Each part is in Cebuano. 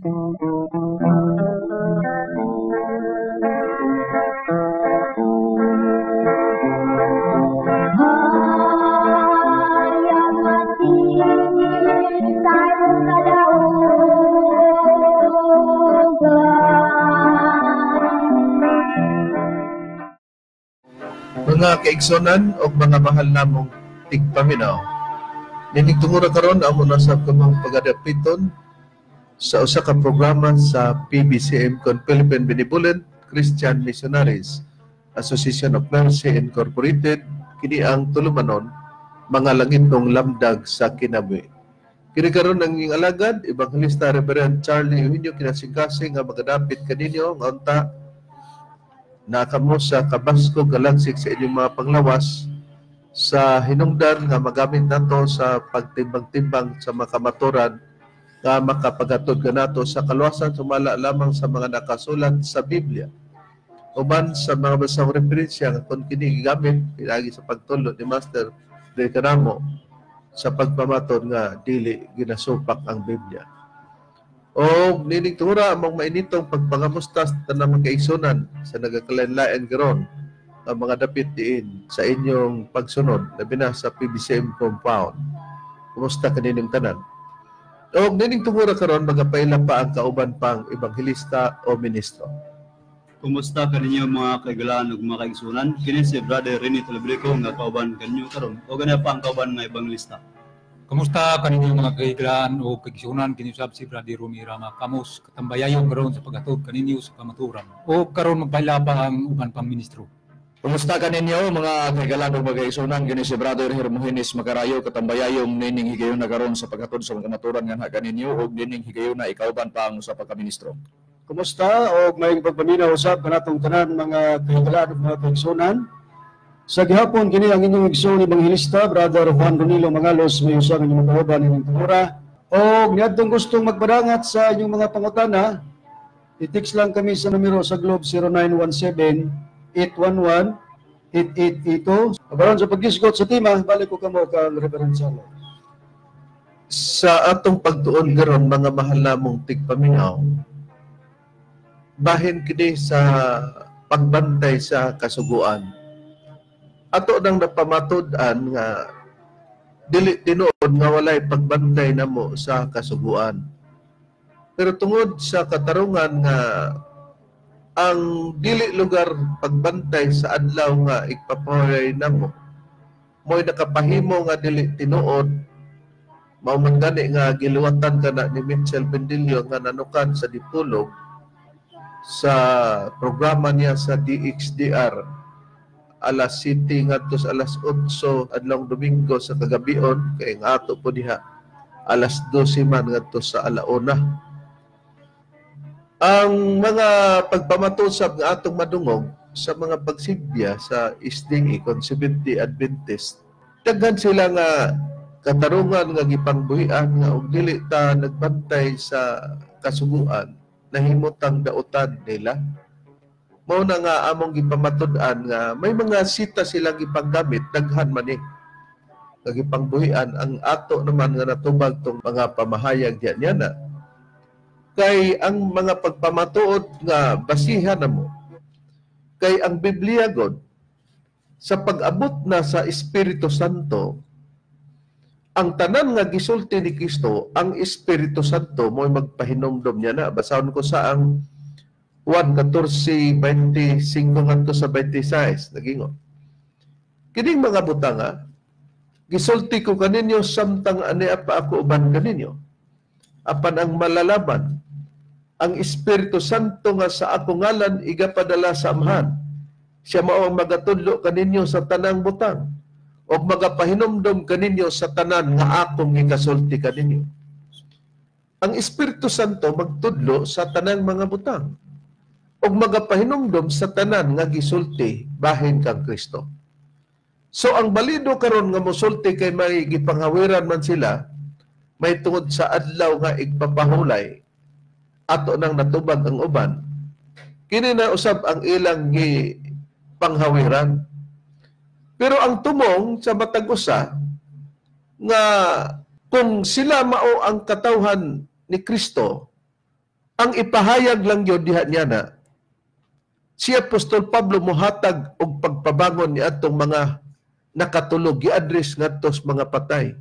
Mga kaigsonan og mga mahal namong tigpaminaw, nining tungura karon amo na sa kamong pagadapiton sa usa ka programa sa PBCM kon Philippine Benevolent Christian Missionaries Association of Mercy Incorporated. Kini ang tulumanon, Mga Langitnong Lamdag sa Kinabuhi. Kini karon ang inyong alagad, Evangelista Reverend Charlie Eugenio Kinasingkasing, nga magadapit kaninyo nga unta na kamo sa kabaskog galagsik sa inyong mga panglawas sa hinungdan nga magamit nato sa pagtimbang-timbang sa makamaturan nga makapagatod kanato sa kaluwasan sumala lamang sa mga nakasulat sa Biblia uban sa mga basang referensya nga kung kini gigamit pinagi sa pagtulo ni Master diri kanamo sa pagpamatod nga dili ginasupak ang Biblia. O nining tura among mainitong pagpangamusta sa tanang mga kaigsunan sa nagakalain-lain karon ang mga dapit diin sa inyong pagsunod, labi na sa PBCM compound. Kumusta kaninyong tanan? O nining tungura karon magapaila pa ang kauban pang ebanghelista o ministro. Kumusta kaninyo, mga kaigalaan ug mga kaigsunan? Kini si Brother Rene Tolabrico nga kauban kaninyo karon. O gani pa ang kauban nga ebanghelista. Kumusta kaninyo, mga kaigalaan o kaigsunan? Kini usab si Brother Rumi Rama Kamos, katambayayon karon sa paghatod kaninyo sa kamaturan. O karon magpaila pa ang uban pang ministro. Kumusta kaninyo, mga kaigalaan ug mga kaigsunan? Kini si Brother Hermogenes Macarayo, katambayayong nining higayuna karon sa paghatod sa kamaturan nganha kaninyo, ug nining higayuna ikauban pa ang usa pa ka ministro. Kumusta og maayong pagpaminaw usab kanatong tanan, mga kahigalaan ug mga kaigsunan. Sa gihapon, kini ang inyong igsoon ebanghelista Brother Juan Ronilo Mangalos, may usa nga inyong kauban ining tungura. Og niadtong gustong magpadangat sa inyong mga pangutana, i-text lang kami sa numero sa Globe 0917 811 8882. Abaron sa paghisgot sa tema, balik ko kamo kang Reverend Salo. Sa atong pagtuon karon, mga mahal namong tigpaminaw, bahin kini sa pagbantay sa kasuguan. Ato nang napamatud-an nga dili tinuod nga walay pagbantay namo sa kasuguan. Pero tungod sa katarungan nga ang dili lugar pagbantay sa adlaw nga igpapahuway namo, mo'y nakapahimo nga dili tinuod, mao man gani nga giluwatan kana ni Mitchell Bendillo nga nanukan sa Dipolog sa programa niya sa DXDR alas 7 ngadto sa alas 8 adlawng Domingo sa kagabion, kay ang ato po diha alas 12 man ngadto sa alauna. Ang mga pagpamatusab nga atong madungog sa mga pagsibya sa SDA kon Seventh-day Adventist, daghan sila nga katarungan nga gipangbuhian nga og dili ta nagbantay sa kasuguan, nahimutang dautan nila. Mao na nga among gipamatud-an nga may mga sita silang gipanggamit, daghan man ni nga gipangbuhian. Ang ato naman nga natubag tong mga pamahayag diyan niya na kay ang mga pagpamatuod nga basihan namo kay ang Biblia god sa pag-abot na sa Espiritu Santo, ang tanan nga gisulti ni Kristo, ang Espiritu Santo mo'y magpahinumdom niya na. Basahon ko sa ang Juan 14:25 ngadto sa 26, nagingon. Kining mga butanga gisulti ko kaninyo samtang ania pa ako uban kaninyo. Apan ang malalaban, ang Espiritu Santo nga sa ako ngalan igapadala sa Amahan, siya mao ang magatudlo kaninyo sa tanang butang ug magapahinumdom kaninyo sa tanan nga akong gikasulti kaninyo. Ang Espiritu Santo magtudlo sa tanang mga butang ug magapahinumdom sa tanan nga gisulti bahin kang Kristo. So ang balido karon nga mosulti kay may gipanghawiran man sila, may tungod sa adlaw nga igpapahulay, ato nang natubag ang uban, kini na usab ang ilang gipanghawiran. Pero ang tumong sa matag usa nga kung sila mao ang katawhan ni Kristo, Ang ipahayag lang yun diha niya na si Apostol Pablo mohatag og pagpabangon ni atong mga nakatulog, gi-address ngadto sa mga patay.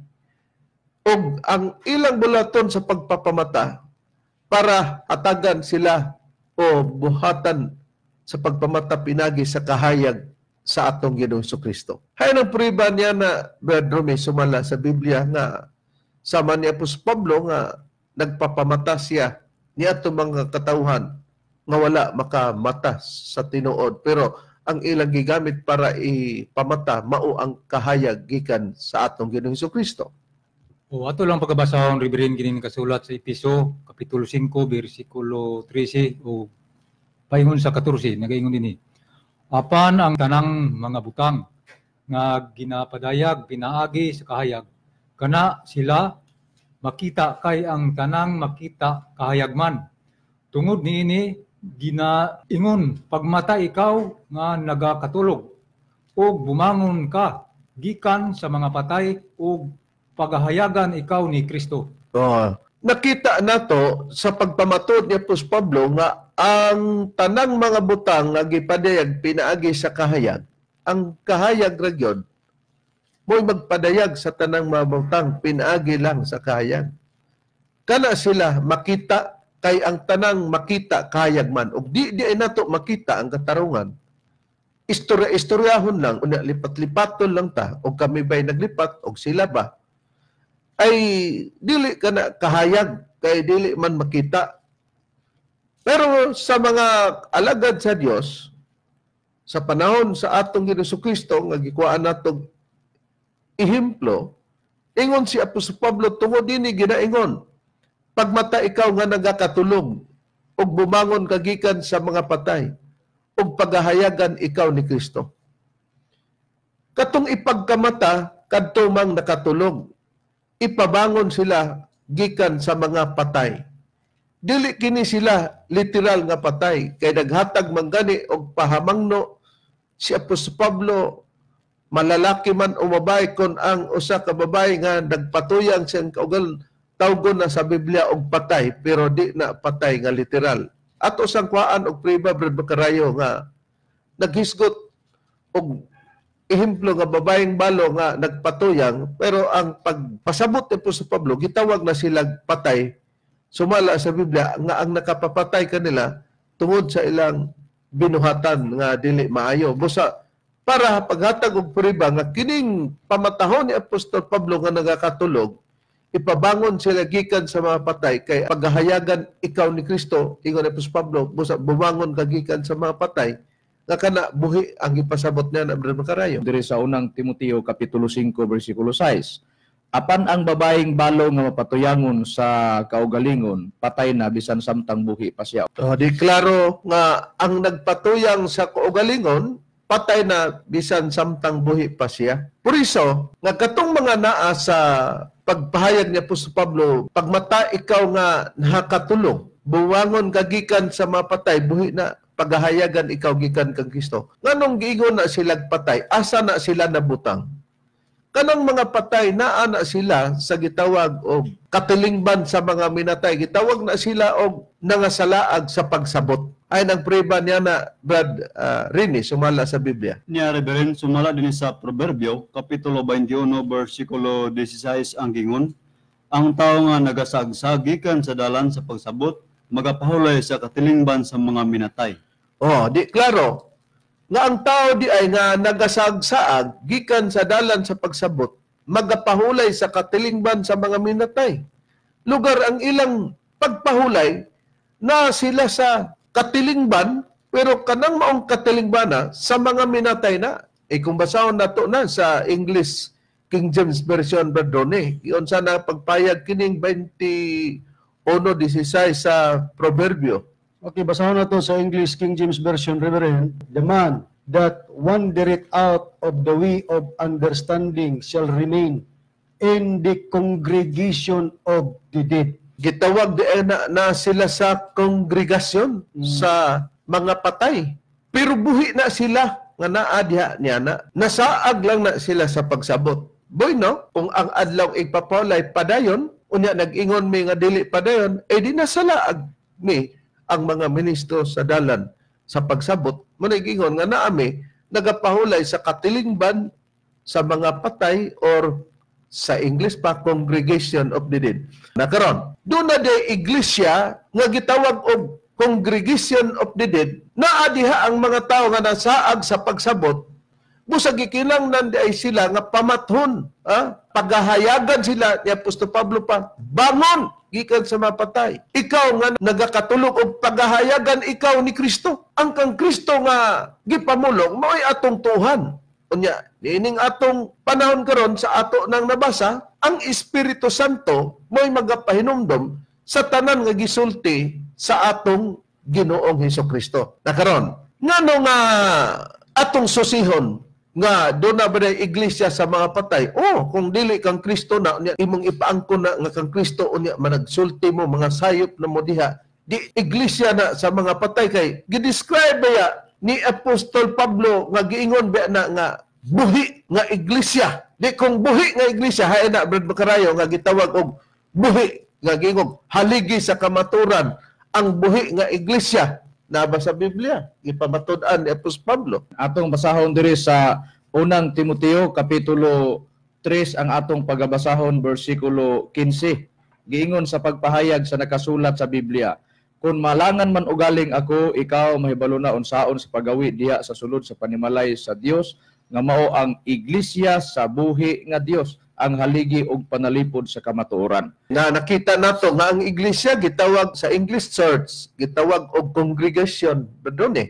Og ang ilang bulaton sa pagpapamata para hatagan sila o buhatan sa pagpamata pinagi sa kahayag sa atong Ginoong Kristo. Hay nang prueba niya na Brad Rome sumala sa Biblia nga sama ni Apostol Pablo nga nagpapamata siya ni atong mga katawhan nga wala makamata sa tinuod, pero ang ilang gigamit para ipamata mao ang kahayag gikan sa atong Ginoong Kristo. O ato lang pagkabasahon, Reverend, kini kasulat sa Epeso kapitulo 5 bersikulo 13 o paingon sa 14, nagaingon dinhi. Apan ang tanang mga butang nga ginapadayag pinaagi sa kahayag, kana sila makita kay ang tanang makita kahayag man. Tungod niini ginaingon, pagmata ikaw nga nagakatulog ug bumangon ka gikan sa mga patay ug pagahayagan ikaw ni Kristo. Oh, nakita nato sa pagpamatod ni Apostol Pablo nga ang tanang mga butang nga gipadayag pinaagi sa kahayag, ang kahayag ra gyud mo'y magpadayag sa tanang mga butang pinaagi lang sa kahayag. Kana sila makita kay ang tanang makita kahayag man, ug di di ay nato makita ang katarungan. Istorya-istoryahon lang, unya lipat-lipaton lang ta, og kami ba'y naglipat og sila ba ay dili kana kahayag kay dili man makita. Pero sa mga alagad sa Dios sa panahon sa atong Ginoong Kristo nga gikuhaan natong ehemplo, ingon si Apostol Pablo tungod dinhi ginaingon, pagmata ikaw nga nagakatulog ug bumangon ka gikan sa mga patay ug pagahayagan ikaw ni Kristo. Katong ipagkamata kadto mang nakatulog, ipabangon sila gikan sa mga patay. Dili kini sila literal nga patay kay naghatag man gani og pahamangno si Apostol Pablo, malalaki man o babae, kon ang usa ka babae nga nagpatuyang siyang kaugal tawgon na sa Biblia og patay, pero di na patay nga literal. Ato sang kuhaan og priba, Brad Macarayo, nga naghisgot og ehemplo nga babaeng balo nga nagpatuyang, pero ang pagpasabot ni Apostol Pablo gitawag na sila patay sumala sa Biblia nga ang nakapapatay kanila tungod sa ilang binuhatan nga dili maayo. Busa para paghatag og prueba nga kining pamatahon ni Apostol Pablo nga nagakatulog, ipabangon sila gikan sa mga patay kay paghahayagan ikaw ni Kristo, ingon ni Apostol Pablo, busa bumangon ka gikan sa mga patay, nga kana buhi ang gipasabot niya na Brad Macarayo. Diri sa unang Timoteo kapitulo 5 bersikulo 6. Apan ang babaeng balo nga mapatuyangon sa kaugalingon, patay na bisan samtang buhi pa siya. Oh, di klaro nga ang nagpatuyang sa kaugalingon, patay na bisan samtang buhi pa siya. Por iso, nga katong mga naa sa pagpahayag ni Apostol Pablo, pagmata ikaw nga nakatulog, buwangon ka gikan sa mga patay, buhi na pagahayagan ikaw gikan kang Kristo. Nganong giingon na sila patay, asa na sila nabutang? Kanang mga patay, naa na sila sa gitawag og katilingban sa mga minatay. Gitawag na sila og nangasalaag sa pagsabot. Ay nang prueba niya na Brad Rini sumala sa Biblia. Niya Reverend, sumala din sa Proverbio kapitulo 21 bersikulo 16 ang gingon, ang tao nga nagasagsag gikan sa dalan sa pagsabot magapahulay sa katilingban sa mga minatay. Oh, di klaro nga ang tao di ay nga nagasagsaag gikan sa dalan sa pagsabot magapahulay sa katilingban sa mga minatay. Lugar ang ilang pagpahulay na sila sa katilingban, pero kanang maong katilingban sa mga minatay na. Eh kung basahon nato na sa English King James Version, Brad Ronnie, iyon sana pagpayag kining 21:16 sa Proverbio. Okay, basahon na to sa English King James Version, Reverend. The man that wandereth out of the way of understanding shall remain in the congregation of the dead. Gitawag di na sila sa kongregasyon sa mga patay. Pero buhi na sila nga naa diha niya na. Nasaag lang na sila sa pagsabot. Boy no, kung ang adlaw ipapawlay padayon, unya nag-ingon mi nga dili padayon, eh di nasalaag mi ang mga ministro sa dalan sa pagsabot. Muna nga naami nagapahulay sa katilingban sa mga patay or sa English pa, congregation of the dead. Nakaron, doon na de iglesia nga gitawag og congregation of the dead, naa diha ang mga tao nga nasaag sa pagsabot, busag gikinahanglan di ay sila nga pamathon, pagahayagan sila ni Apostol Pablo pa, bangon gikan sa mapatay. Ikaw nga nagakatulog og pagahayagan ikaw ni Kristo. Ang kang Kristo nga gipamulong mao'y atong tuhan. Unya, niining atong panahon karon sa ato nang nabasa, ang Espiritu Santo mo'y magapahinumdom sa tanan nga gisulti sa atong Ginoong Hesukristo. Nakaron, ngano nga atong susihon nga doon na ba iglesia sa mga patay? Oh, kung dili kang Kristo na, unya, imong ipaangkon na nga kang Kristo, unya managsulti mo, mga sayop na mo diha, di iglesia na sa mga patay kay gidescribe ba ni Apostol Pablo nga giingon ba na nga buhi nga iglesia. Di kung buhi nga iglesia, hain na Brad Macarayo nga gitawag og buhi nga giingog haligi sa kamaturan ang buhi nga iglesia na ba sa Biblia gipamatud-an ni Apostol Pablo. Atong basahon diri sa unang Timoteo kapitulo 3 ang atong pagabasahon bersikulo 15. Giingon sa pagpahayag sa nakasulat sa Biblia, kung malangan man ugaling ako, ikaw mahibalo na unsaon sa pagawi diha sa sulod sa panimalay sa Dios nga mao ang iglesia sa buhi nga Dios, ang haligi og panalipod sa kamatuoran. Na nakita nato nga ang iglesia gitawag sa English church, gitawag og congregation, doon eh.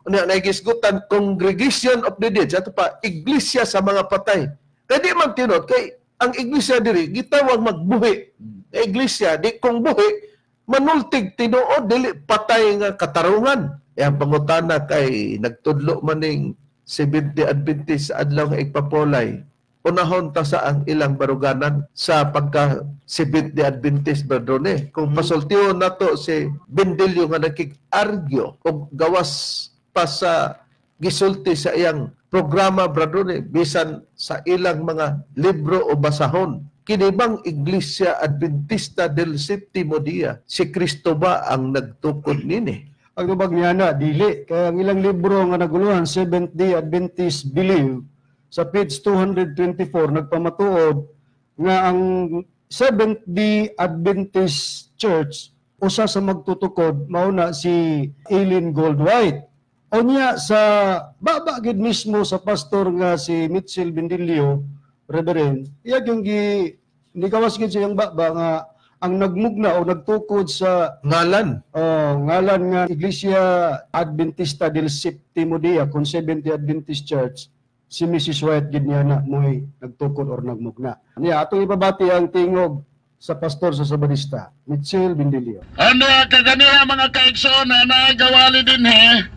Unya nagisgutan congregation of the dead, ato pa iglesia sa mga patay. Kay di man tinuod kay ang iglesia diri gitawag magbuhi. Iglesia di kung buhi manultig tinuod dili patay nga katarungan. E ang pangutana kay nagtudlo man ning Seventh-day Adventist sa adlaw nga igpapolay. Unahon ta sa ang ilang baruganan sa pagka Seventh-day Adventist bardone. Kung pasultihon nato si Bendilio nga nakig-argue og gawas pa sa gisulti sa iyang programa bradone bisan sa ilang mga libro o basahon. Kini bang Iglesia Adventista del Septimo Dia, si Kristo ba ang nagtukod nini? Ang tubag niya na, dili. Kaya ang ilang libro nga naguluhan, Seventh-day Adventist Believe, sa page 224, nagpamatuod nga ang Seventh-day Adventist Church, usa sa magtutukod, mauna si Ellen Goldwhite. O niya sa baba gid mismo sa pastor nga si Mitchell Bendilio, Reverend, iya yung nigawas gid siyang baba nga ang nagmugna o nagtukod sa ngalan. Ngalan nga Iglesia Adventista del Septimo Dia, kung Seventh-day Adventist Church, si Mrs. White gid niya na mo'y nagtukod or nagmugna. Niya atong ipabati ang tingog sa pastor sa Sabadista, Mitchell Bendilio. Ano kaganiha mga kaigsoon na naigawali din he,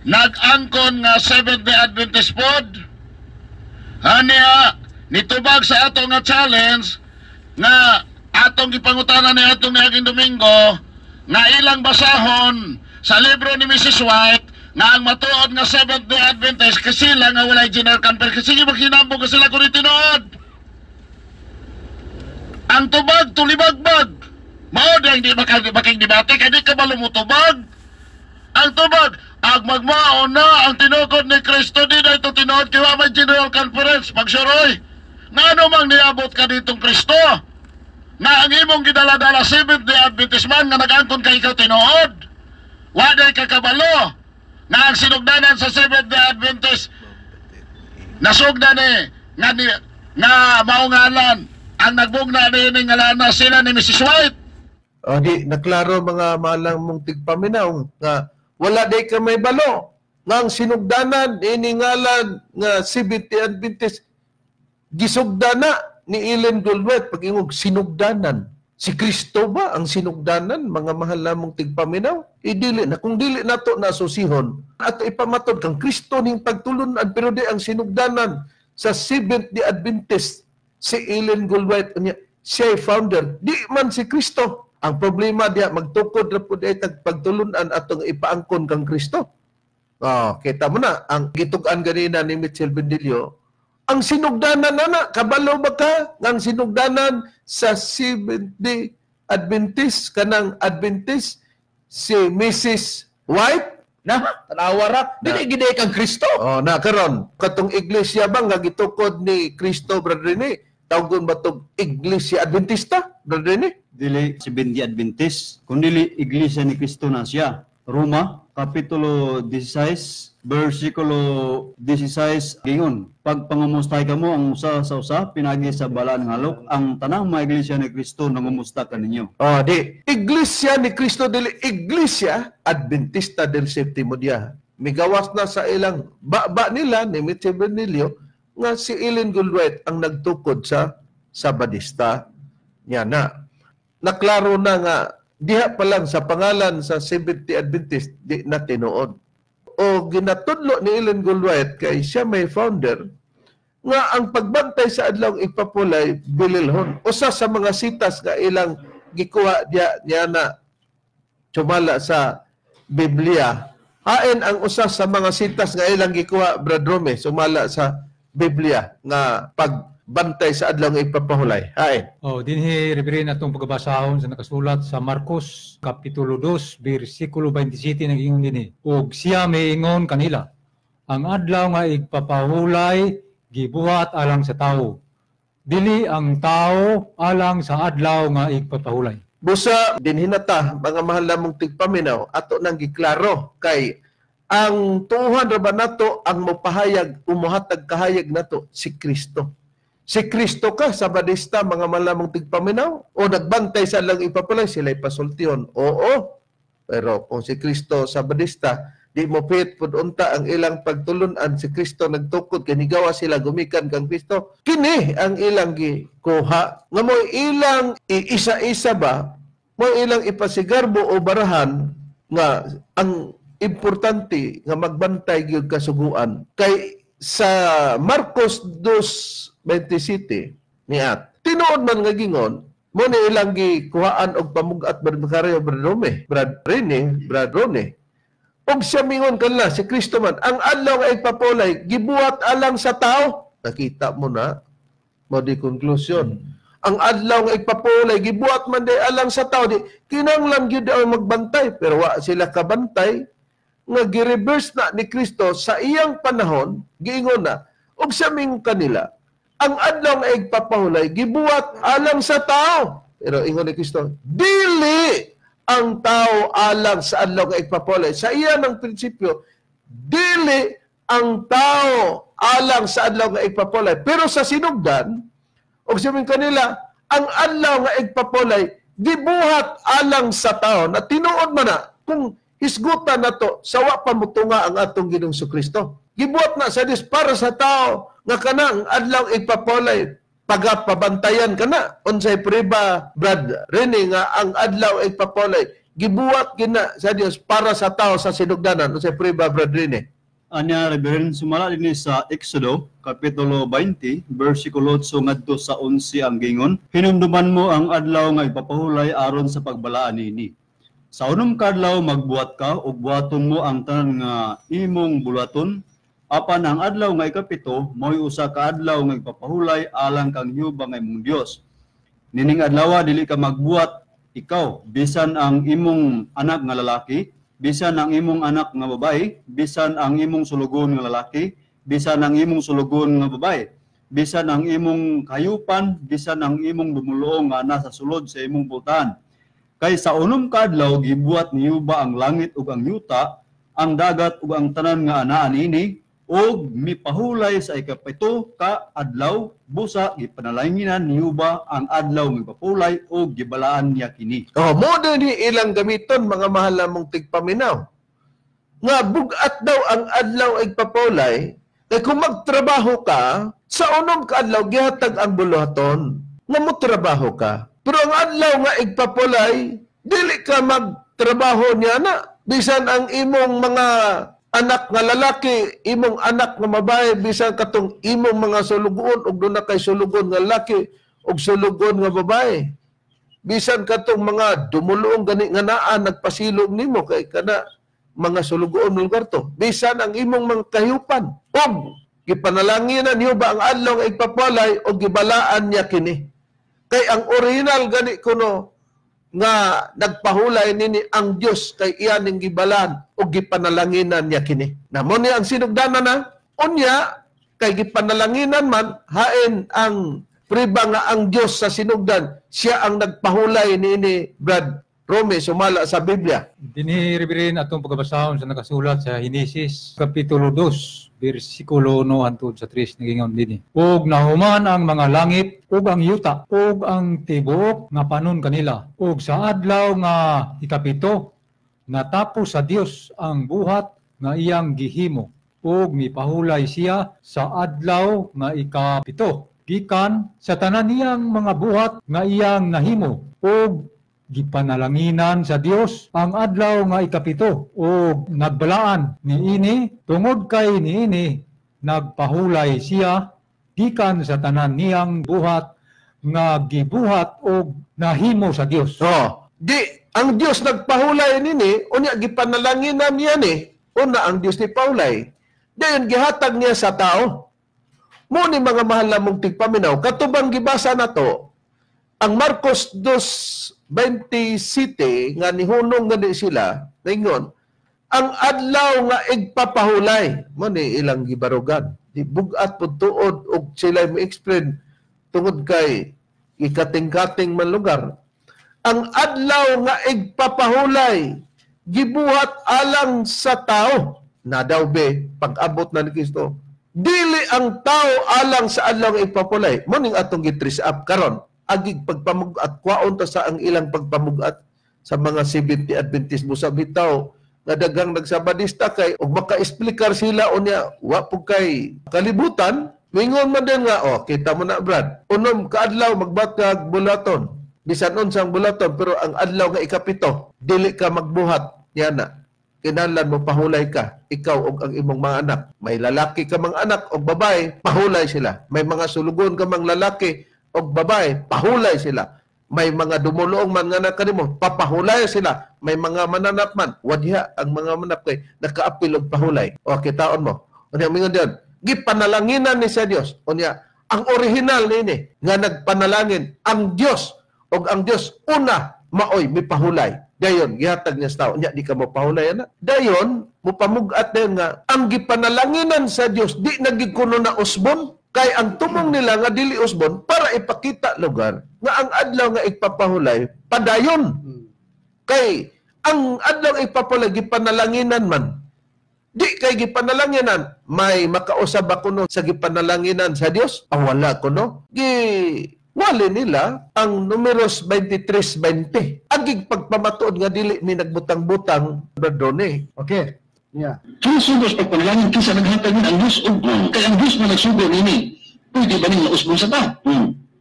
nag-angkon nga Seventh-day Adventist pod. Aniya nitubag sa ato nga challenge nga atong gipangutana ni atong niaging Domingo nga ilang basahon sa libro ni Mrs. White nga ang matuod nga Seventh-day Adventist kasi sila nga walay general conference kasi maghinambong kasi sila kung tinuod. Ang tubag tulibagbag. Mao di hindi making debate kay di ka malumutubag. Ang tubag ag magmao na ang tinukod ni Kristo di na ito tinuod kay wa may general conference pagsuroy. Ngano mang niabot ka ditong Kristo? Nga ang imong gidala-dala Seventh-day Adventist man nga nag-angkon kay ikaw tinuod. Wa day kakabalo nga ang sinugdanan sa Seventh-day Adventist nasugdan ni nga ni nga mao ngalan ang nagbugna ni ngalana sila ni Mrs. White. O di naklaro mga malang mong tigpaminaw nga wala day ka may balo nga ang sinugdanan ini ngalan nga Seventh-day Adventist gisugdana ni Ellen Goldwhite. Pag-ingog sinugdanan, si Kristo ba ang sinugdanan mga mahal namong tigpaminaw? Idili na kung dili nato na susihon ato ipamatod kang Kristo ning pagtulunan pero di ang sinugdanan sa Seventh-day Adventist si Ellen Goldwhite unya siya founder, di man si Kristo. Ang problema diya magtukod ra pud ay pagtulunan atong ipaangkon kang Kristo. Oh, kita mo na ang gitug-an ganina ni Mitchell Bendilio. Ang sinugdanan na, kabalo ba ka? Ang sinugdanan sa Seventh-day Adventist, kanang Adventist, Si Mrs. White? Na, tanawa ra, dili gid kang Kristo. Oh, na karon katong iglesia ba nga gitukod ni Kristo, Brother Rene, tawgon ba tog Iglesia Adventista, Brother Rene? Dili Seventh Adventist, kundi Iglesia ni Kristo na siya. Roma, Kapitulo 16, versikulo 16, gingon, "Pagpangumustay kamo ang usa sa usa, pinagi sa balaan nga halok, ang tanang mga iglesia ni Kristo nangumusta kaninyo." Oh, di Iglesia ni Kristo, dili Iglesia Adventista del Septimo Dia. Migawas na sa ilang ba nila ni Mitchell Bernillo nga si Ellen Goldwhite ang nagtukod sa Sabadista niya na. Naklaro na nga diha pa lang sa pangalan sa Seventh-day Adventist, di na tinuod. O ginatudlo ni Ellen Goldwhite, kay siya may founder, nga ang pagbantay sa adlaw igpapulay bililhon. Usa sa mga sitas nga ilang gikuha diya niya na sumala sa Biblia. Hain ang usa sa mga sitas nga ilang gikuha, Brad Rome, sumala sa Biblia nga pagbantay sa adlaw igpapahulay? Hain? Oh, dinhi, Reverend, atong pagabasahon sa nakasulat sa Marcos kapitulo 2 bersikulo 27, nag-ingon dinhi. "Ug siya miingon kanila, ang adlaw nga igpapahulay gibuhat alang sa tawo. Dili ang tao alang sa adlaw nga igpapahulay." Busa dinhi na ta, mga mahal namong tigpaminaw, ato nang giklaro kay ang tuuhan ra ba nato ang mopahayag, umuhatag kahayag nato si Kristo. Si Kristo ka Sabadista, mga mahal namong tigpaminaw, o nagbantay sa lang ipapalay sila ipasultihon. Oo. Pero kung si Kristo Sabadista, di mo pit pud unta ang ilang pagtulunan si Kristo nagtukod kinigawa sila gumikan kang Kristo. Kini ang ilang gikuha nga mo ilang iisa-isa ba, mo ilang ipasigarbo o barahan nga ang importante nga magbantay gyud kasuguan. Kay sa Marcos 2:27 niat tinuod man nga gingon mo ni ilang gikuhaan og pamugat, Brad Macario, Brad Rome, Brad Rene, Brad Rone. Og siya mingon kanila, si Kristo man, ang adlaw nga igpapulay gibuhat alang sa tao. Nakita mo na mo di conclusion. Ang adlaw nga igpapulay gibuhat man di alang sa tao, di kinahanglan gyud ang magbantay, pero wa sila kabantay nga gi-reverse na ni Kristo sa iyang panahon. Giingon na, og siya mingon kanila, ang adlaw nga igpapahulay gibuhat alang sa tao. Pero ingon ni Kristo, dili ang tao alang sa adlaw nga igpapahulay. Sa iya ng prinsipyo, dili ang tao alang sa adlaw nga igpapahulay. Pero sa sinugdan, og sabihin kanila, ang adlaw nga igpapahulay gibuhat alang sa tao. Na tinuod man na kung hisgutan na to, sawa pa mutunga ang atong Ginoong Kristo. Gibuhat na sa Dios para sa tao nga kanang adlaw igpapahulay pagapabantayan kana. Unsay priba, Brad Rene, nga ang adlaw igpapahulay gibuhat gina sa Dios para sa tao sa sinugdanan? Unsay priba, Brad Rene? Anya, Reverend, sumala dinhi sa Exodo, Kapitulo 20, versikulo 8 ngadto sa 11 ang gingon, "Hinumduman mo ang adlaw nga ipapahulay aron sa pagbalaan nini. Sa unom ka adlaw magbuhat ka ug buhaton mo ang tanan nga imong buluhaton, apan ang adlaw nga ikapito mao'y usa ka adlaw nga ipapahulay alang kang Jehova nga imong Dios. Nining adlaw dili ka magbuhat ikaw, bisan ang imong anak nga lalaki, bisan ang imong anak nga babae, bisan ang imong sulugoon nga lalaki, bisan ang imong sulugoon nga babae, bisan ang imong kayupan, bisan ang imong dumuluong nga nasa sulod sa imong pultahan. Kay sa unom ka adlaw gibuhat ni Jehova ang langit ug ang yuta, ang dagat ug ang tanan nga anaa niini, ug mipahulay sa ikapito ka adlaw, busa gipanalanginan ni Jehova ang adlaw mipahulay ug gibalaan niya kini." Oh, mo ni ilang gamiton, mga mahal namong tigpaminaw, nga bug-at daw ang adlaw igpapulay kay kung magtrabaho ka sa unom ka adlaw gihatag ang buluhaton nga motrabaho ka. Pero ang adlaw nga igpapulay dili ka magtrabaho niya na, bisan ang imong mga anak nga lalaki, imong anak nga babae, bisan katong imong mga sulugoon og duna kay sulugoon nga lalaki og sulugoon nga babae, bisan katong mga dumuluong gani nga naa nagpasilong nimo kay kana mga sulugoon ng lugar to, bisan ang imong mga kahiyupan, og gipanalanginan niyo ba ang adlaw nga igpapalay og gibalaan niya kini. Kay ang original gani kuno nga nagpahulay nini ang Dios kay iya ning gibalan og gipanalanginan niya kini. Na mo ni ang sinugdanan na unya kay gipanalanginan man hain ang priba nga ang Dios sa sinugdan siya ang nagpahulay niini, Brad Rome, sumala sa Biblia. Dinhi, Reverend, atong pagkabasahon sa nakasulat sa Henesis kapitulo 2 bersikulo 1 hangtod sa 3, nagingon dinhi. "Ug nahuman ang mga langit ug ang yuta ug ang tibuok nga panon kanila. Ug sa adlaw nga ikapito natapos sa Dios ang buhat nga iyang gihimo ug mipahulay siya sa adlaw nga ikapito gikan sa tanan niyang mga buhat nga iyang nahimo ug gipanalanginan sa Dios ang adlaw nga ikapito ug nagbalaan niini tungod kay niini nagpahulay siya gikan sa tanan niyang buhat nga gibuhat og nahimo sa Dios." Oh, di ang Dios nagpahulay nini, unya gipanalanginan niya ni, una ang Dios ni pahulay. Dayon gihatag niya sa tao. Mo ni mga mahal namong tigpaminaw, katubang gibasa nato ang Marcos 2:27 nga nihunong na di sila, ningon, ang adlaw nga igpapahulay, mo ni ilang gibarugan. Di bugat pud tuod og sila mo-explain tungod kay ikating-kating man lugar. Ang adlaw nga igpapahulay, gibuhat alang sa tao. Na daw be, pag-abot na ni Kristo, dili ang tao alang sa adlaw nga igpapahulay. Mo ning atong gi-trace up karon. Agig pagpamugat, kwaon ta sa ang ilang pagpamugat sa mga 70 Adventist mo sa bitaw nga daghang nagsabadista kay og maka-explikar sila unya wa pud kay kalibutan. Mingon man din nga, oh, kita mo na, Brad, unom kaadlaw magbatag bulaton, bisan unsang bulaton, pero ang adlaw nga ikapito dili ka magbuhat niya na kinahanglan mo pahulay ka, ikaw og ang imong mga anak. May lalaki ka mga anak og babae, pahulay sila. May mga sulugon ka mga lalaki og babae, pahulay sila. May mga dumuluong man nga anak kanimo, papahulay sila. May mga mananap man, wadya ang mga manap kay nakaapil og pahulay. O kitaon mo. Unya mingon diyon, gipanalanginan ni sa Dios. Unya ang original niini nga nagpanalangin ang Dios og ang Dios una maoy mipahulay. Dayon gihatag niya sa tao, unya di ka mopahulay ana. Dayon mopamug-at dayon nga ang gipanalanginan sa Dios di nagikuno na usbon. Kay ang tumong nila nga dili usbon para ipakita lugar nga ang adlaw nga igpapahulay padayon. Kay ang adlaw nga igpapahulay gipanalanginan man. Di kay gipanalanginan, may makausab ako no sa gipanalanginan sa Dios? Ah, wala ko no. Giwali nila ang Numeros 23:20. Agig pagpamatuod nga dili mi nagbutang-butang, Brad Ronnie. Okay. Yeah. Kinsa pagpanalangin, kinsa naghatag ni ang Diyos og kay ang Diyos man nagsugo nini. Pwede ba ning mausbon sa tao?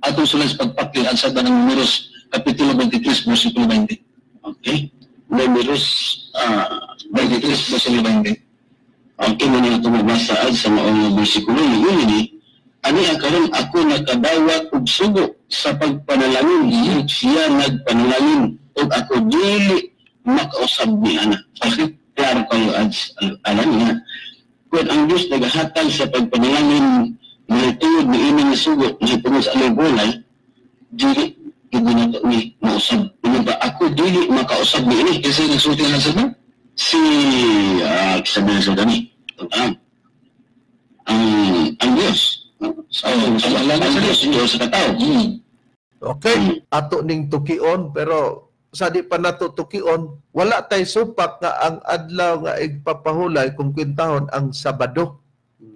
Atong sulay sa pagpakil ang sa ng Numeros kapitulo 23 bersikulo 20. Okay. Numeros 23 bersikulo 20. Okay, mo niya itong mabasa sa maong bersikulo yun ni ani ang karon ako nakadawat og sugo sa pagpanalangin, siya nagpanalangin ug ako dili makausab ni ana. Okay. Klaro kayo, alam niya. Kung ang Diyos naghahatag sa pagpanalangin mahitungod ni ini nga sugo, mahitungod sa along gulay, dili, hindi na ito ni mausab. Ano ba, ako dili makausab ni ini. Kasi nagsulti na sa si, sabi na sa dami, ang Diyos. Ang Diyos, Diyos sa katao. Okay, ato ning tukion, pero sa di pa nato tukion, wala tay supak nga ang adlaw nga igpapahulay kung kwintahon ang Sabado.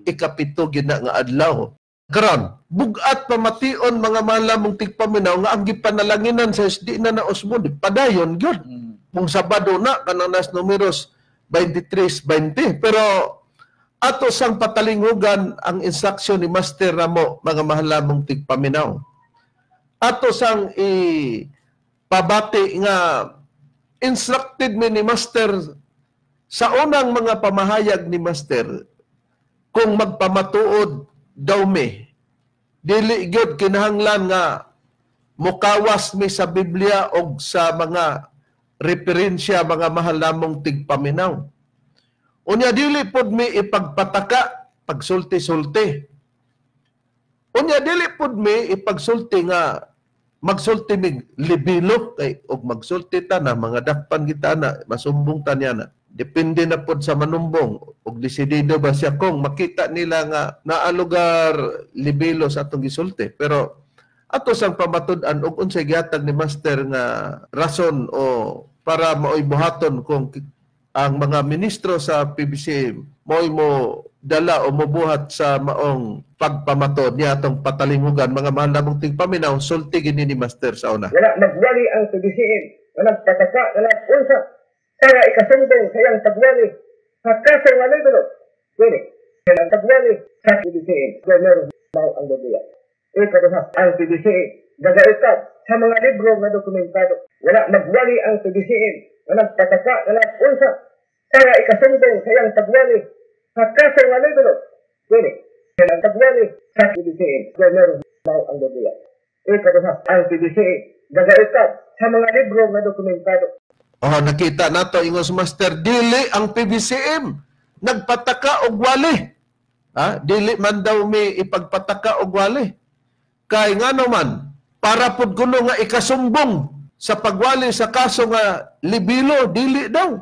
Ikapito gina nga adlaw. Karon, bugat pamation mga mahal mong tigpaminaw nga ang gipanalanginan sa di na nausbon, padayon gyud. Kung Sabado na kanang nas Numeros 23:20. Pero ato sang patalingugan ang instruction ni Master Ramo, mga mahal mong tigpaminaw. Ato sang pabati nga instructed mi ni Master sa unang mga pamahayag ni Master kung magpamatuod daw mi dili gyud kinahanglan nga mukawas mi sa Biblia og sa mga referensya, mga mahal namong tigpaminaw. Unya dili pod mi ipagpataka pagsulti-sulti. Unya dili pod mi ipagsulti nga Magsulti mig libelo kay og magsulti ta na mga dakpan kita na masumbong ta niya na. Depende na pod sa manumbong og desidido ba siya kung makita nila nga naa lugar libelo sa atong gisulti. Pero ato sang pamatud-an og unsay gihatag ni Master nga rason o para maoy buhaton kung ang mga ministro sa PBCM mo'y mo dala o mobuhat sa maong pagpamatod niya atong patalingugan. Mga mahal namong tigpaminaw, sulti gini ni Master sa una. Wala magwali ang PBCM na nagpataka na nag-unsa para ikasumbong sa iyang pagwali sa kaso nga libro. Kini, ang pagwali sa PBCM, gobernador mao ang Biblia. Ikaduha, ang PBCM nagaukab sa mga libro nga dokumentado. Wala magwali ang PBCM na nagpataka na nag-unsa para ikasumbong sa iyang pagwali sa kaso nga libro. Kini, ang pagwali sa PBCM, gobernador mao ang Biblia. Ikaduha, ang PBCM nagaukab sa mga libro nga dokumentado. Oh, nakita nato ingos Master, dili ang PBCM nagpataka og wali. Ha? Dili man daw mi ipagpataka og wali. Kay ngano man, para pud kuno nga ikasumbong sa pagwali sa kaso nga libilo, dili daw.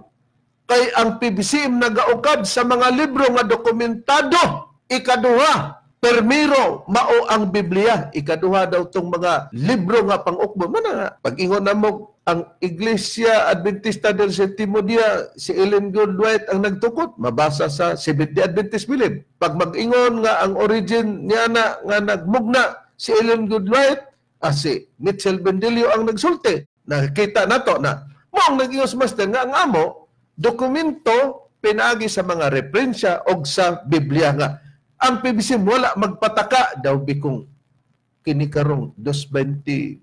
Kay ang PBCM nagaukad sa mga libro nga dokumentado. Ikaduha, permiro mao ang Biblia. Ikaduha daw tong mga libro nga pang-ukbo. Mana nga, pag-ingon na mo, ang Iglesia Adventista del Séptimo Día, si Ellen G. White ang nagtukod, mabasa sa Seventh-day Adventist Belief. Pag mag-ingon nga ang origin niya na nga nagmugna si Ellen G. White, si Mitchell Bendelio ang nagsulti. Nakita nato na moong nag-ingon sa Master nga ang amo dokumento pinaagi sa mga referensya og sa Biblia nga ang PBC wala magpataka daw bikong kini karong 2:20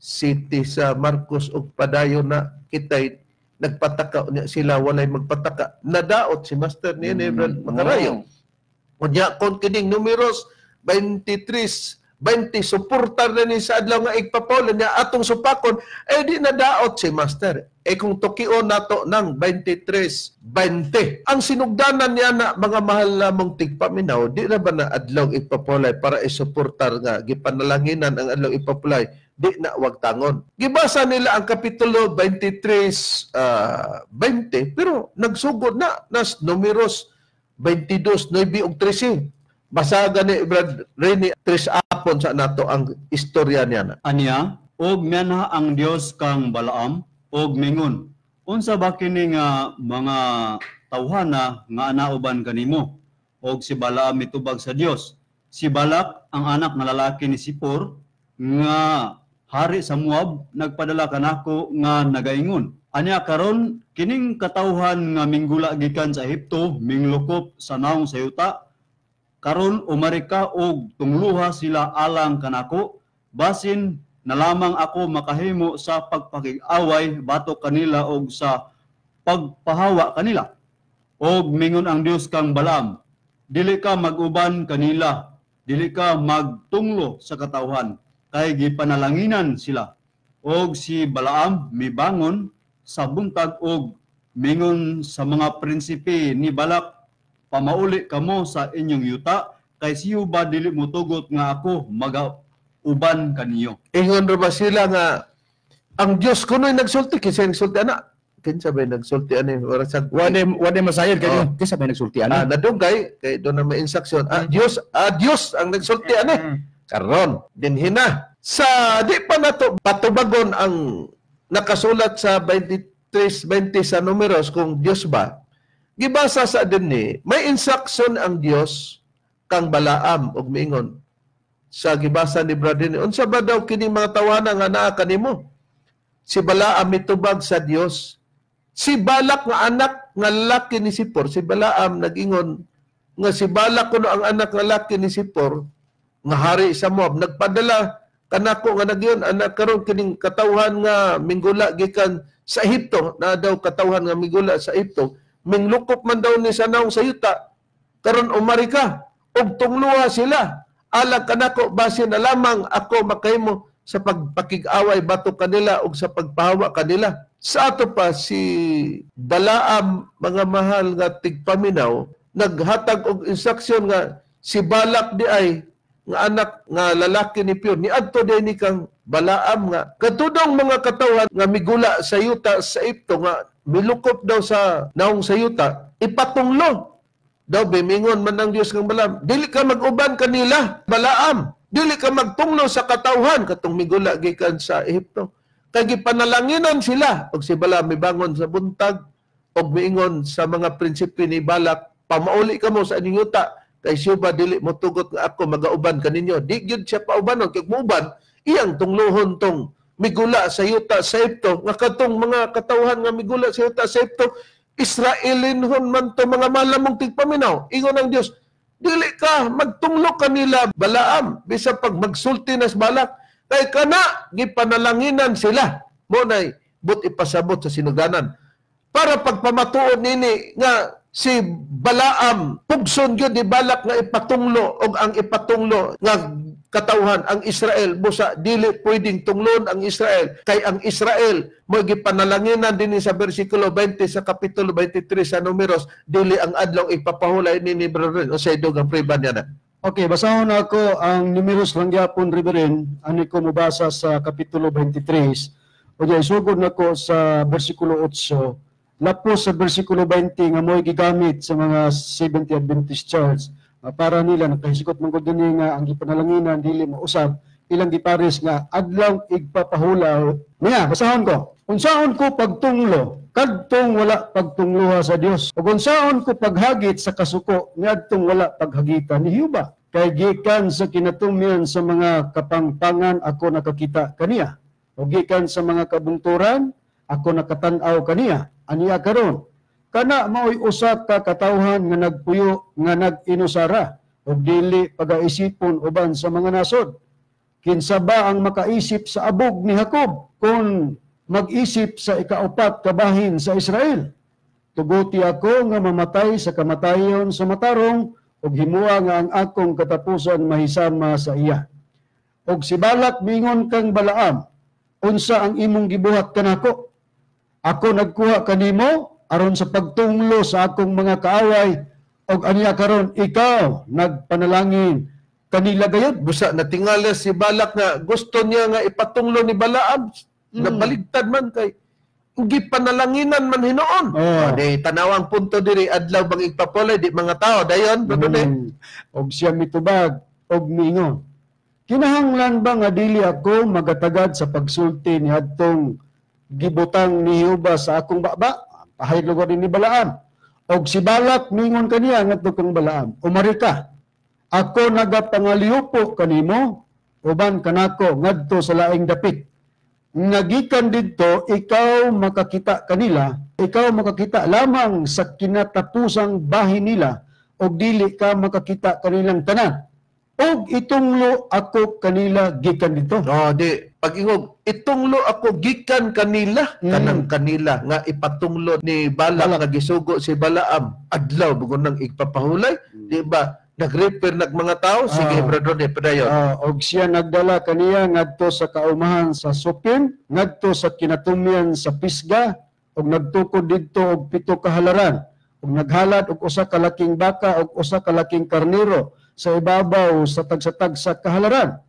City sa Marcos og padayon na kitay nagpataka unya sila walay magpataka. Nadaot si Master ni Brad Makarayo. Unya kon kining numeros 23 20 suportar na ni sa adlaw nga igpapaul niya atong supakon, eh di nadaot si Master. Eh kung tukion nato ng 23:20. Ang sinugdanan niya na mga mahal namong tigpaminaw, di na ba na adlaw igpapulay para isuportar nga gipanalanginan ang adlaw igpapulay, di na wag tangon. Gibasa nila ang kapitulo 23:20 pero nagsugod na nas numeros 22:9 ug 13. Basa gani Brad Rene 3 apon sa nato ang istorya niya na. Anya og mianha ang Dios kang Balaam og mingon, unsa ba kini nga mga tawhana nga anauban kanimo? Og si Balaam mitubag sa Dios, si Balak ang anak nga lalaki ni Sipor nga hari sa Moab nagpadala kanako nga nagaingon. Anya karon kining katawhan nga minggula gikan sa Ehipto minglukop sa naong sa yuta, karon umari ka og tungluha sila alang kanako, basin na lamang ako makahimo sa pagpakig-away batok kanila og sa pagpahawa kanila. Og mingon ang Dios kang Balaam, dili ka mag-uban kanila, dili ka magtunglo sa katawhan, kay gipanalanginan sila. Og si Balaam mibangon sa buntag og mingon sa mga prinsipe ni Balak, pamauli kamo sa inyong yuta, kay siyo ba dili motugot nga ako magauban kaniyo. Ingon ra ba sila nga ang Dios kuno'y nagsulti, kinsa nagsulti ana? Kinsa bay nagsulti ani? Ora sa wala masayod kayo. Kinsa bay nagsulti ani? Nadugay kay do na may instruction. Dios, Dios ang nagsulti ani. Karon dinhi na sa di pa nato patubagon ang nakasulat sa 23:20 sa Numeros kung Dios ba. Gibasa sa dinhi, may instruction ang Dios kang Balaam og miingon. Sa gibasa ni Brad Rene, unsa ba daw kini mga tawana nga naa kanimo? Si Balaam mitubag sa Dios. Si Balak nga anak nga lalaki ni Sipor, si Balaam nag-ingon nga si Balak kuno ang anak nga lalaki ni Sipor nga hari sa Moab, nagpadala kanako nga nagyon anak karon kining katawhan nga minggula gikan sa Ehipto, na daw katawhan nga minggula sa Ehipto, minglukop man daw ni sa naong sa yuta, karon umari ka og tungluha sila alang kanako, basin na lamang ako makahimo sa pagpakig-away batok kanila og sa pagpahawa kanila. Sa ato pa si Balaam, mga mahal nga tigpaminaw, naghatag og instruction nga si Balak di ay nga anak nga lalaki ni Pior niadto di ni kang Balaam nga katudong mga katawhan nga migula sa yuta sa Ehipto nga milukop daw sa naong sa yuta, ipatunglo daw bimingon man ang Dios kang Balaam, dili ka mag-uban kanila Balaam, dili ka magtunglo sa katawhan katong migula gikan sa Ehipto kay gipanalanginan sila. Og si Balaam mibangon sa buntag og miingon sa mga prinsipe ni Balak, pamauli kamo sa inyong yuta kay siya ba dili mo tugot nga ako magauban kaninyo. Di gyud siya paubanon kay muuban iyang tunglohon tong migula sa yuta sa Ehipto nga katong mga katawhan nga migula sa yuta sa Ehipto Israelinhon man to mga malamong tigpaminaw. Ingon ang Dios, dili ka magtunglo kanila Balaam bisag pag magsulti nas Balak kay kana gipanalanginan sila. Mo nay but ipasabot sa sinuganan para pagpamatuod nini nga si Balaam pugson gyud ni Balak nga ipatunglo og ang ipatunglo nga katawhan ang Israel busa dili pwedeng tunglon ang Israel kay ang Israel mo gipanalanginan dinhi sa bersikulo 20 sa kapitulo 23 sa Numeros, dili ang adlaw ipapahulay nini brother o sa dugang priban niya na. Okay, basahon ako ang Numeros lang gyapon Reverend, ani ko mobasa sa kapitulo 23 o di sugod nako sa bersikulo 8 lapos sa bersikulo 20 nga mo'y gigamit sa mga 70 Adventist Church para nila nakahisikot man gud dinhi nga ang gipanalanginan dili mausab ilang gipares nga adlaw igpapahulaw niya. Basahon ko, unsaon ko pagtunglo kadtong wala pagtungloha sa Dios ug unsaon ko paghagit sa kasuko niadtong wala paghagita ni Jehova kay gikan sa kinatumyan sa mga kapangpangan ako nakakita kaniya ug gikan sa mga kabungturan ako nakatan-aw kaniya. Aniya karon kana maoy usa ka katawhan nga nagpuyo nga nag-inusara ug dili pagaisipon uban sa mga nasod. Kinsa ba ang makaisip sa abog ni Jacob kon mag-isip sa ikaupat kabahin sa Israel? Tuguti ako nga mamatay sa kamatayon sa matarong ug himua nga ang akong katapusan mahisama sa iya. Og si Balak mingon kang Balaam, unsa ang imong gibuhat kanako? Ako nagkuha kanimo aron sa pagtunglo sa akong mga kaaway og aniya karon ikaw nagpanalangin kanila gayud. Busa natingala si Balak nga gusto niya nga ipatunglo ni Balaam, nabaligtad man kay gipanalanginan man hinuon. Oh. Di tanawang punto diri adlaw bang igpapulay di mga tao dayon Og siya mitubag og miingon, kinahanglan ba nga dili ako magatagad sa pagsulti ni adtong gibutang ni Jehova sa akong baba? Pahayag lugar ni Balaam. Og si Balak mingon kaniya ngadto kang Balaam, umari ka, ako nagapangaliupo kanimo uban kanako ngadto sa laing dapit. Nagikan didto ikaw makakita kanila, ikaw makakita lamang sa kinatapusang bahin nila og dili ka makakita kanilang tanan. Og itunglo ako kanila gikan dito. No, di pag-ingog itunglo ako gikan kanila, kanang kanila nga ipatunglo ni Balak nga gisugo si Balaam adlaw bugon nang igpapahulay, di ba? Nag-repair nag mga tao. Sige brother ni padayon. Og siya nagdala kaniya ngadto sa kaumahan sa Supim, ngadto sa kinatumyan sa Pisga, og nagtukod didto og 7 ka halaran, og naghalad og usa ka laking baka og usa ka laking karnero sa ibabaw sa tagsa-tagsa kahalaran.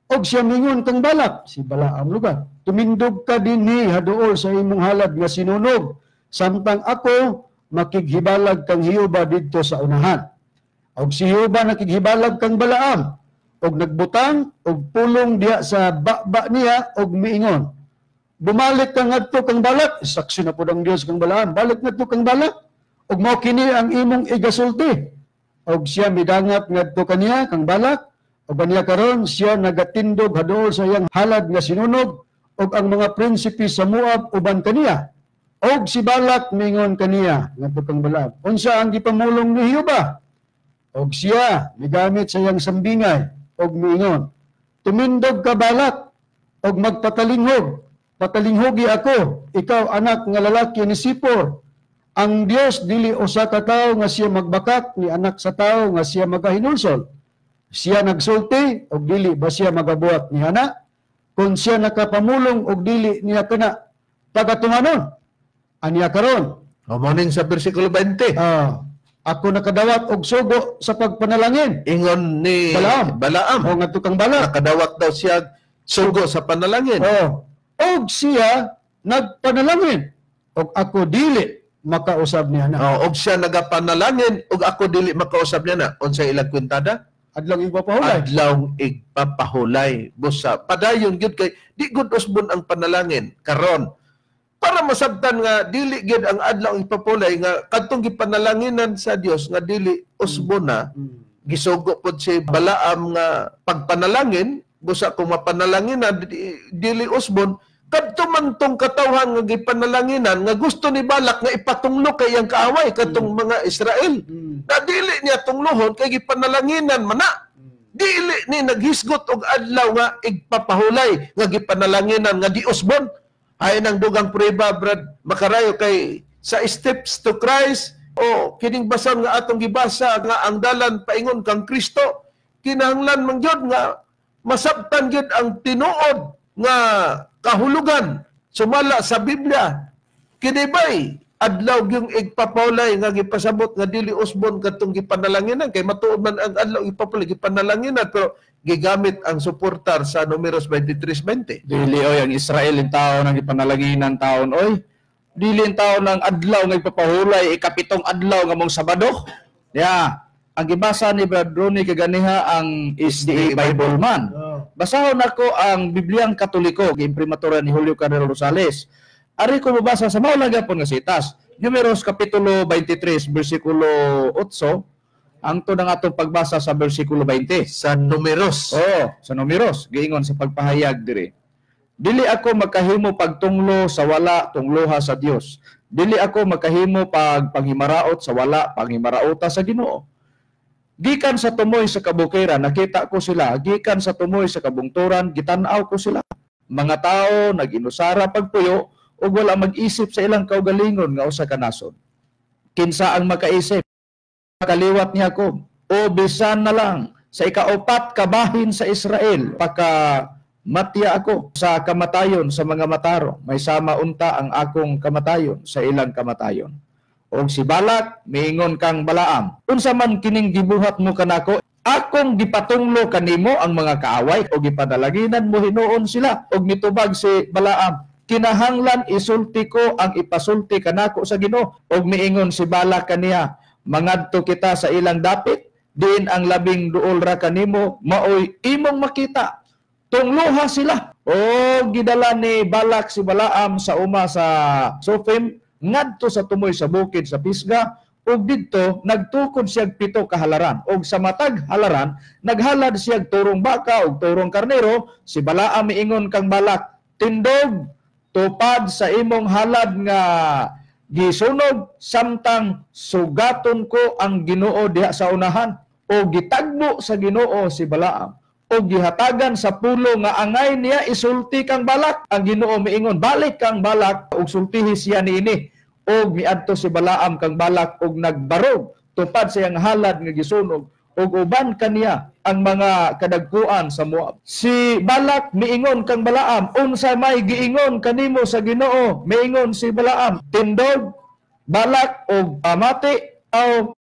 Og siya mingon kang Balak, si Balaam lugar, tumindog ka dinhi haduol sa imong halad nga sinunog, samtang ako makighibalag kang Jehova didto sa unahan. Og si Jehova nakighibalag kang Balaam, og nagbutang og pulong diha sa baba niya og miingon, bumalik ka ngadto kang Balak. Saksi na pud ang Dios kang Balaam, balik ngadto kang Balak og mao kini ang imong igasulti. Og siya midangat ngadto kaniya kang Balak, og aniya karon siya nagatindog haduol sa iyang halad nga sinunog og ang mga prinsipe sa Moab uban kaniya. Og si Balak mingon kaniya ngadto kang Balaam, unsa ang gipamulong ni Jehova? Og siya migamit sa iyang sambingay og miingon, tumindog ka Balak og magpatalinghog, patalinghogi ako, ikaw anak nga lalaki ni Sipor. Ang Dios dili usa ka tawo nga siya magbakak, ni anak sa tawo nga siya magahinulsol. Siya nagsulti og dili ba siya magabuhat ni ana? Kung siya nakapamulong og dili niya kana pagatumanon. Aniya karon. Morning sa bersikulo 20. Ako nakadawat og sugo sa pagpanalangin. Ingon ni Balaam. Balaam. O ngadto kang Balak. Nakadawat daw siya Sugo sa panalangin. Oh, og siya nagpanalangin og ako dili makausab niya na. Oh, og siya nagapanalangin og ako dili makausab niya na. Unsa ilang kwintada? Adlaw igpapahulay. Adlaw igpapahulay. Busa padayon gyud kay di gud usbon ang panalangin karon. Para masabtan nga dili gyud ang adlaw igpapahulay nga kadtong gipanalanginan sa Dios nga dili usbon na, gisugo pod si Balaam nga pagpanalangin, busa kung mapanalanginan dili usbon, kadto man tong katawhan nga gipanalanginan nga gusto ni Balak nga ipatunglo kay iyang kaaway kadtong mga Israel. Na dili niya tunglohon kay gipanalanginan man na. Dili ni naghisgot og adlaw nga igpapahulay nga gipanalanginan nga di usbon. Ay nang dugang prueba, Brad Makarayo, kay sa Steps to Christ o kining basan nga atong gibasa nga ang dalan paingon kang Kristo, kinahanglan man gyud nga masabtan gyud ang tinuod nga kahulugan sumala sa Biblia. Kini bay adlaw gyung igpapahulay nga gipasabot nga dili usbon kadtong gipanalanginan kay matuod man ang adlaw igpapahulay gipanalanginan, pero gigamit ang suportar sa Numeros 23:20. Dili oy ang Israel in tao nang gipanalanginan taon oy. Dili in tao nang adlaw nga igpapahulay ikapitong adlaw nga mong Sabado. Ya, ang gibasa ni Brad Ronnie kaganiha ang SDA Bible man. Basahon nako ang Bibliang Katoliko giimprimatura ni Julio Carrero Rosales. Ari ko mabasa sa mao lang gyapon nga sitas. Numeros kapitulo 23 bersikulo 8 ang to ng atong pagbasa sa bersikulo 20. Sa Numeros. Oo, sa Numeros giingon sa pagpahayag diri. Dili ako makahimo pagtunglo sa wala tungloha sa Dios. Dili ako makahimo pagpanghimaraot sa wala panghimaraota sa Ginoo. Gikan sa tumoy sa kabukiran nakita ko sila, gikan sa tumoy sa kabungturan gitan-aw ko sila. Mga tao nag-inusara pagpuyo ug wala mag-isip sa ilang kaugalingon nga usa ka nasod. Kinsa ang makaisip? Kaliwat ni Jacob o bisan na lang sa ikaupat kabahin sa Israel, paka matya ako sa kamatayon sa mga mataro, may sama unta ang akong kamatayon sa ilang kamatayon. Og si Balak miingon kang Balaam, unsa man kining gibuhat mo kanako? Akong gipatunglo kanimo ang mga kaaway o gipadalaginan mo hinuon sila. Og mitubag si Balaam, kinahanglan isulti ko ang ipasulti kanako sa Ginoo. Og miingon si Balak kaniya, mangadto kita sa ilang dapit, diin ang labing duol ra kanimo maoy imong makita. Tungloha sila. O gidala ni Balak si Balaam sa uma sa Sofim ngadto sa tumoy sa bukid sa Pisga, ug didto nagtukod siyag 7 ka halaran, ug sa matag halaran naghalad siyag turong baka ug turong karnero. Si Balaam miingon kang Balak, tindog tupad sa imong halad nga gisunog samtang sugaton ko ang Ginoo diha sa unahan. O gitagbo sa Ginoo si Balaam o gihatagan sa pulo nga angay niya isulti kang Balak. Ang Ginoo miingon, balik kang Balak ug sultihi siya niini. Og miadto si Balaam kang Balak og nagbarog tupad sa iyang halad nga gisunog, og uban kaniya ang mga kadagkuan sa Moab. Si Balak miingon kang Balaam, unsa may giingon kanimo sa Ginoo? Miingon si Balaam, tindog Balak og pamati aw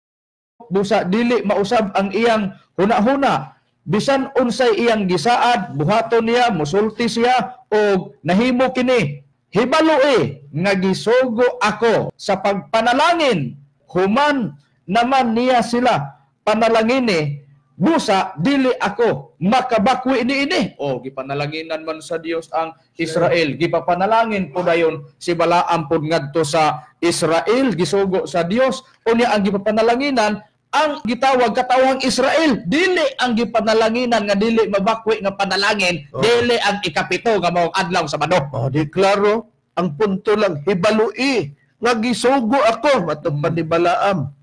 busa dili mausab ang iyang hunahuna. Bisan unsay iyang gisaad, buhaton niya, musulti siya og nahimo kini. Hibaloe nga gisugo ako sa pagpanalangin, human naman niya sila panalangini, busa dili ako makabakwi niini. O gipanalanginan man sa Dios ang Israel, gipapanalangin po dayon si Balaam pod ngadto sa Israel, gisugo sa Dios. Unya ang gipapanalanginan ang gitawag katawhang Israel, dili ang gipanalanginan nga dili mabakwi nga panalangin, oh. Dili ang ikapito nga maong adlaw Sabado. Oh, di klaro ang punto lang, hibalui nga gisugo ako matong pa ni Balaam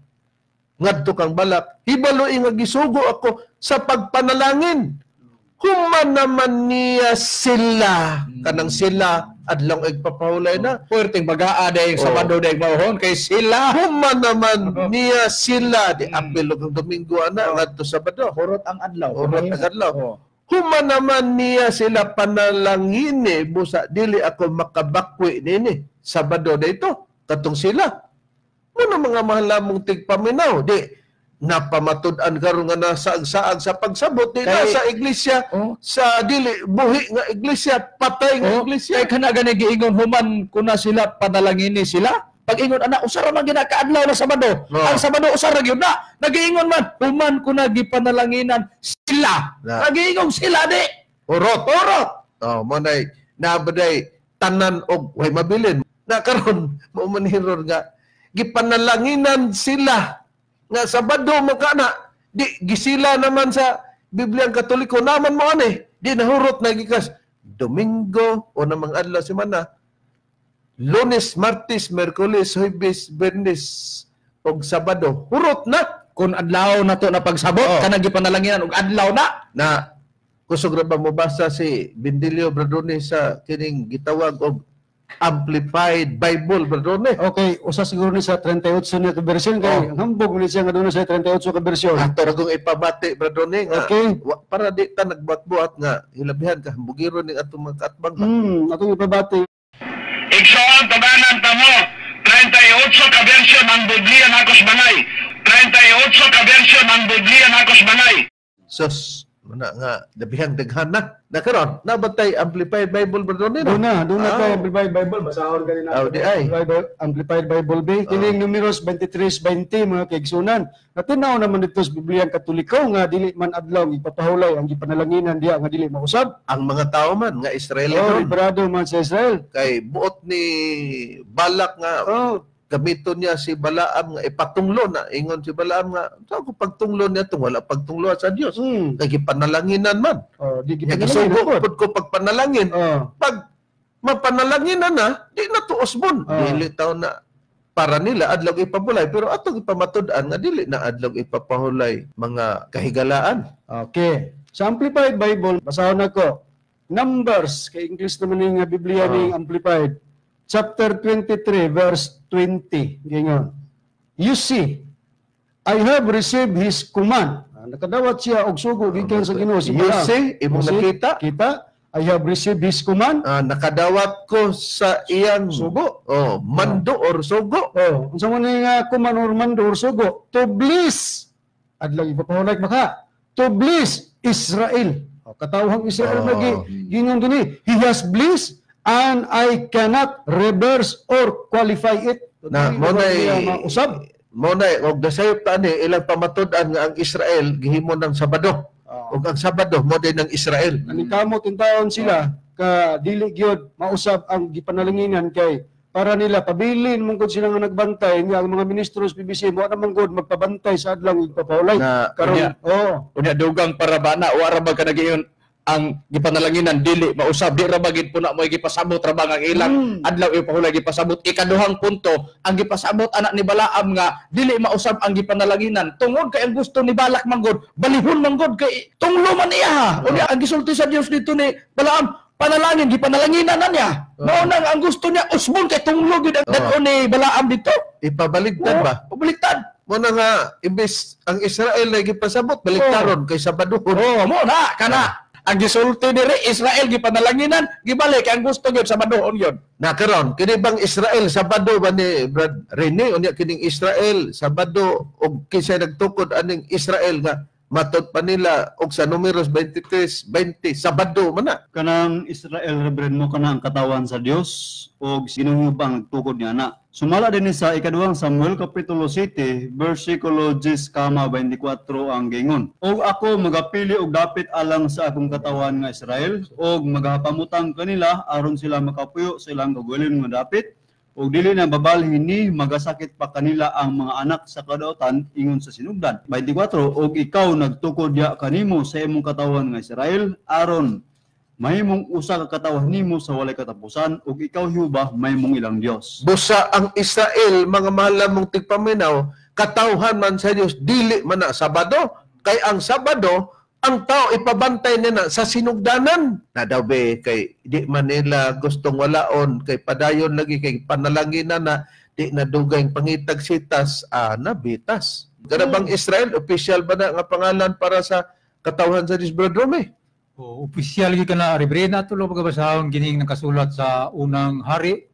ngadto kang Balak, hibalui nga gisugo ako sa pagpanalangin. Human naman niya sila, kanang sila adlaw igpapahulay na. Puwerteng bagaa dayong Sabado dayong maohon kay sila. Human naman niya sila di apil og Domingo ana ngadto Sabado. Hurot ang adlaw. Hurot ang adlaw. Human naman niya sila panalangini, busa dili ako makabakwi nini Sabado dayto katong sila. Muna mga mahal lamong tigpaminaw di Napamatud-an karon nga nasaag-saag sa pagsabot di na sa iglesia, Oh. sa dili buhi nga iglesia, patay nga Oh, iglesia. kay kana gani giingon human kuna sila panalangini sila. Pag ingon ana usa ra man ginakaadlaw na Sabado. Oh. Ang Sabado usa ra gyud na. Nagiingon man human kuna gipanalanginan sila. Na. Nagiingon sila di. Urot. Urot. Oh, mo nay nabaday tanan og way mabilin. Na karon mo man hiron nga gipanalanginan sila nga Sabado mo ka na di gisila naman sa Bibliang Katoliko naman mo ani di nahurot na gikas Domingo o namang adlaw semana, Lunes, Martes, Miyerkules, Huwebes, Biyernes og Sabado hurot na. Kung adlaw na to na pagsabot, Oh. kanang gipanalanginan og adlaw na. Na kusog ra ba mobasa si Bindilio Bradone sa kining gitawag og Amplified Bible, Bradone? Okay, usa siguro ni sa 38 niya ka version kay Oh. ang hambog ni siya nga doon sa 38 ka version. Ato ra kong ipabati, Bradone, nga Okay. para di ta nagbuhat-buhat nga hilabihan ka hambugiron ning atong mga kaatbang ba. Atong ipabati. Igsoon, tabanan ta mo. 38 ka version ang Biblia Nakos Banay. 38 ka version ang Biblia Nakos Banay. Sus, muna nga labihang daghan na. Na karon nabatay Amplified Bible, Bradone, no? Doon na Ah. tayo Amplified Bible basahon kanina. Oh, di ay. Amplified Bible B. Kining Numeros 23:20 mga kaigsunan. Natinaw naman dito sa Bibliang Katoliko nga dili man adlaw ang ipapahulay ang gipanalanginan diha nga dili mausab. Ang mga tao man nga Oh, Israelinon librado man sa Israel. kay buot ni Balak nga Oh, gamiton niya si Balaam nga ipatunglo na ingon si Balaam nga sa ako pagtunglo niya tong wala pagtunglo sa Dios kay gipanalanginan man. Oh, di Nya gipanalanginan gisugo pod. pud ko pagpanalangin. Oh. Pag mapanalanginan na di na tuos mon. Dili taw na para nila adlaw ipabulay pero atong ipamatud-an nga dili na adlaw ipapahulay mga kahigalaan. Okay. Sa Amplified Bible, basahon nako. Numbers, kay English naman ning Biblia ning Amplified. Chapter 23 verse 20. Gingon. You see, I have received his command. Nakadawat siya og sugo gikan sa Ginoo si You Balaam. see, imong You see, nakita? Kita, I have received his command. Nakadawat ko sa iyang sugo. Oh, mando or sugo. Oh, unsa man ni nga command or mando or sugo? To bless. Adlaw ipapahulay maka. To bless Israel. Oh, katawhang Israel lagi gingon dinhi. He has blessed and I cannot reverse or qualify it. Na Dili mo na nay niya mausab. Mo nay og nasayop ta ani ilang pamatud-an nga ang Israel gihimo ng Sabado. Ug ang Sabado mo din ng Israel. Naningkamot in taon sila ka dili gyud mausab ang gipanalanginan kay para nila pabilin mong gud sila nga nagbantay nga ang mga ministro sa PBC mo naman gud magpabantay sa adlaw ipapahulay Na karon. Unya. Oh, Unya dugang para ba na wa ra ba ka nagiyon ang gipanalanginan dili mausab, di ra ba gid puna mo gipasabot ra ba nga ang ilang adlaw ipahulay gipasabot. Ikaduhang punto, ang gipasabot anak ni Balaam nga dili mausab ang gipanalanginan tungod kay ang gusto ni Balak manggod balihon manggod kay tunglo man iya. Unya ang gisulti sa Dios dito ni Balaam, panalangin gipanalanginan na niya. Mao nang ang gusto niya usbon kay tunglo gid ang dad-on ni Balaam dito. Ipabaligtad ba? Pabaligtad. Mo na nga imbes ang Israel ay gipasabot baliktaron kay Sabado. Oh, mo na kana. Ang gisulti diri Israel gipanalanginan, gibalik ang gusto gyud sa Sabadoon gyud. Na karon kini bang Israel Sabado ba ni Brad Rene unya kining Israel Sabado og kinsay nagtukod aning Israel nga matod pa nila og sa Numeros 23:20 Sabado man na. Kanang Israel, Reverend, mo kana ang katawan sa Dios og Ginoo ba ang nagtukod niya na. Sumala din sa ikaduhang Samuel kapitulo 7 bersikulo 10,24 ang gingon. Og ako magapili og dapit alang sa akong katawan nga Israel og magapamutang kanila aron sila makapuyo sa ilang kaugalingon nga dapit og dili na babalhin ni magasakit pa kanila ang mga anak sa kadautan ingon sa sinugdan. 24 og ikaw nagtukod ya kanimo sa imong katawan nga Israel aron mahimong usa ka katawhan nimo sa walay katapusan ug ikaw Jehova mahimong ilang Dios. Busa ang Israel mga mahal mong tigpaminaw katawhan man sa Dios dili man na Sabado kay ang Sabado ang tao ipabantay nila na sa sinugdanan. Na daw be, kay di man nila gustong walaon, kay padayon lagi, kay panalanginan na, di na dugay pangitag sitas, nabitas. Kana bang Israel, official ba na nga pangalan para sa katawhan sa Dios, Brother Rome? O, opisyal gyud kana, Reverend, ato lang pagkabasahon gining nakasulat sa unang hari,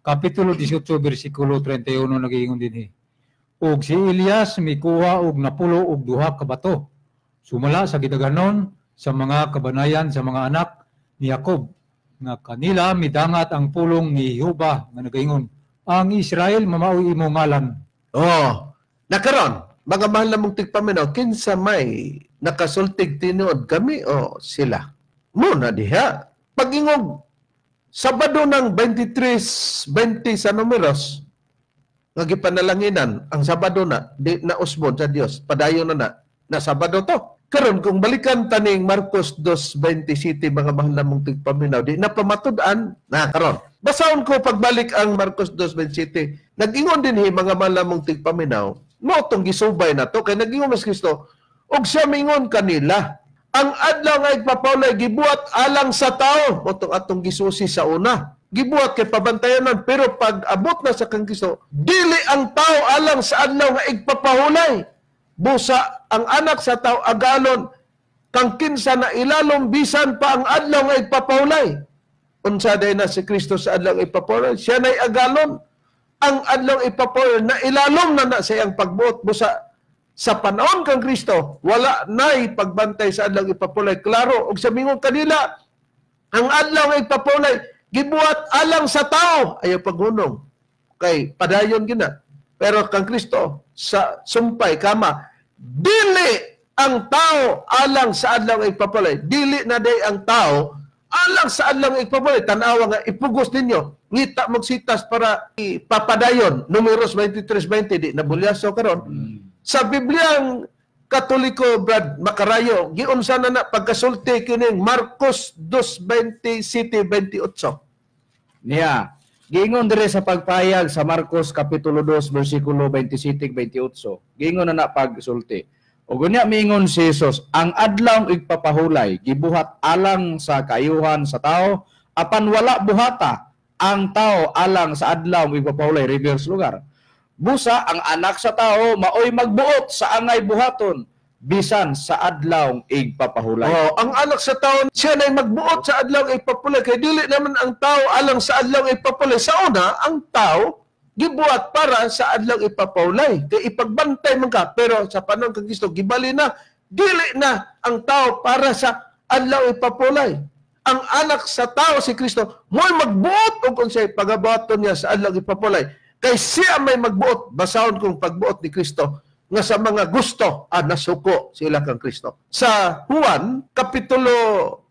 Kapitulo 18, versikulo 31, nagiingon dinhi. Ug si Elias mikuha og 72 ka bato, sumala sa gidaghanon sa mga kabanayan sa mga anak ni Jacob, nga kanila midangat ang pulong ni Jehova nga nagaingon, ang Israel mamaoy imong ngalan. Oh, nakaron, mga mahal na mong tigpaminaw, kinsa may nakasultig tinuod, kami o sila? Muna diha. Pag-ingog, Sabado ng 23:20 sa Numeros, nga gipanalanginan, ang Sabado na, di na usbon sa Dios, padayon na na, na Sabado to. Karon kung balikan taning Marcos 2:27, mga mahal na mong tigpaminaw, di na pamatud-an na karon. Basahon ko pagbalik ang Marcos 2:27. Nag-ingon din hi, mga mahal na mong tigpaminaw, mo tong gisubay na to kay nag-ingon mas Kristo og siya mingon kanila, ang adlaw nga igpapawlay gibuhat alang sa tao, mo tong atong gisusi sa una. Gibuhat kay pabantayanan, pero pag abot na sa kang Kristo, dili ang tao alang sa adlaw nga igpapahulay. Busa ang anak sa tao agalon kang kinsa na ilalom bisan pa ang adlaw nga igpapahulay. Unsa day na si Kristo sa adlaw nga igpapahulay? Siya nay agalon ang adlaw ipapahulay na ilalom na na sa iyang pagbuot. Busa sa panahon kang Kristo, wala nay pagbantay sa adlaw ipapahulay. Klaro, og sa mingon kanila, ang adlaw nga ipapahulay gibuhat alang sa tao, ayaw paghunong kay padayon gina. Pero kang Kristo sa sumpay kama, dili ang tao alang sa adlaw nga ipapahulay. Dili na day ang tao alang sa adlaw nga ipapahulay. Tan-awa nga ipugos ninyo, ngita magsitas para ipapadayon. Numeros 23:20, di nabulyaso karon. Sa Bibliang Katoliko, Brad Makarayo, giunsa na na pagkasulti kining Marcos 2:27-28. Niya, giingon dire sa pagpayag sa Marcos Kapitulo 2, versikulo 27-28. Giingon na na pagsulti. Ug unya miingon si Jesus, ang adlaw igpapahulay gibuhat alang sa kaayuhan sa tao, apan wala buhata ang tao alang sa adlaw igpapahulay, reverse lugar. Busa ang anak sa tao maoy magbuot sa angay buhaton bisan sa adlaw igpapahulay. Oh, ang anak sa tao siya nay magbuot sa adlaw igpapahulay, kay dili naman ang tao alang sa adlaw igpapahulay. Sa una, ang tao gibuhat para sa adlaw ipapahulay, kay ipagbantay man ka. Pero sa panahon kang Kristo, gibali na, dili na ang tao para sa adlaw ipapahulay. Ang anak sa tao si Kristo mo'y magbuot og unsay pagabuhaton niya sa adlaw ipapahulay. Kay siya may magbuot, basahon kong pagbuot ni Kristo nga sa mga gusto nasuko sila kang Kristo. Sa Juan Kapitulo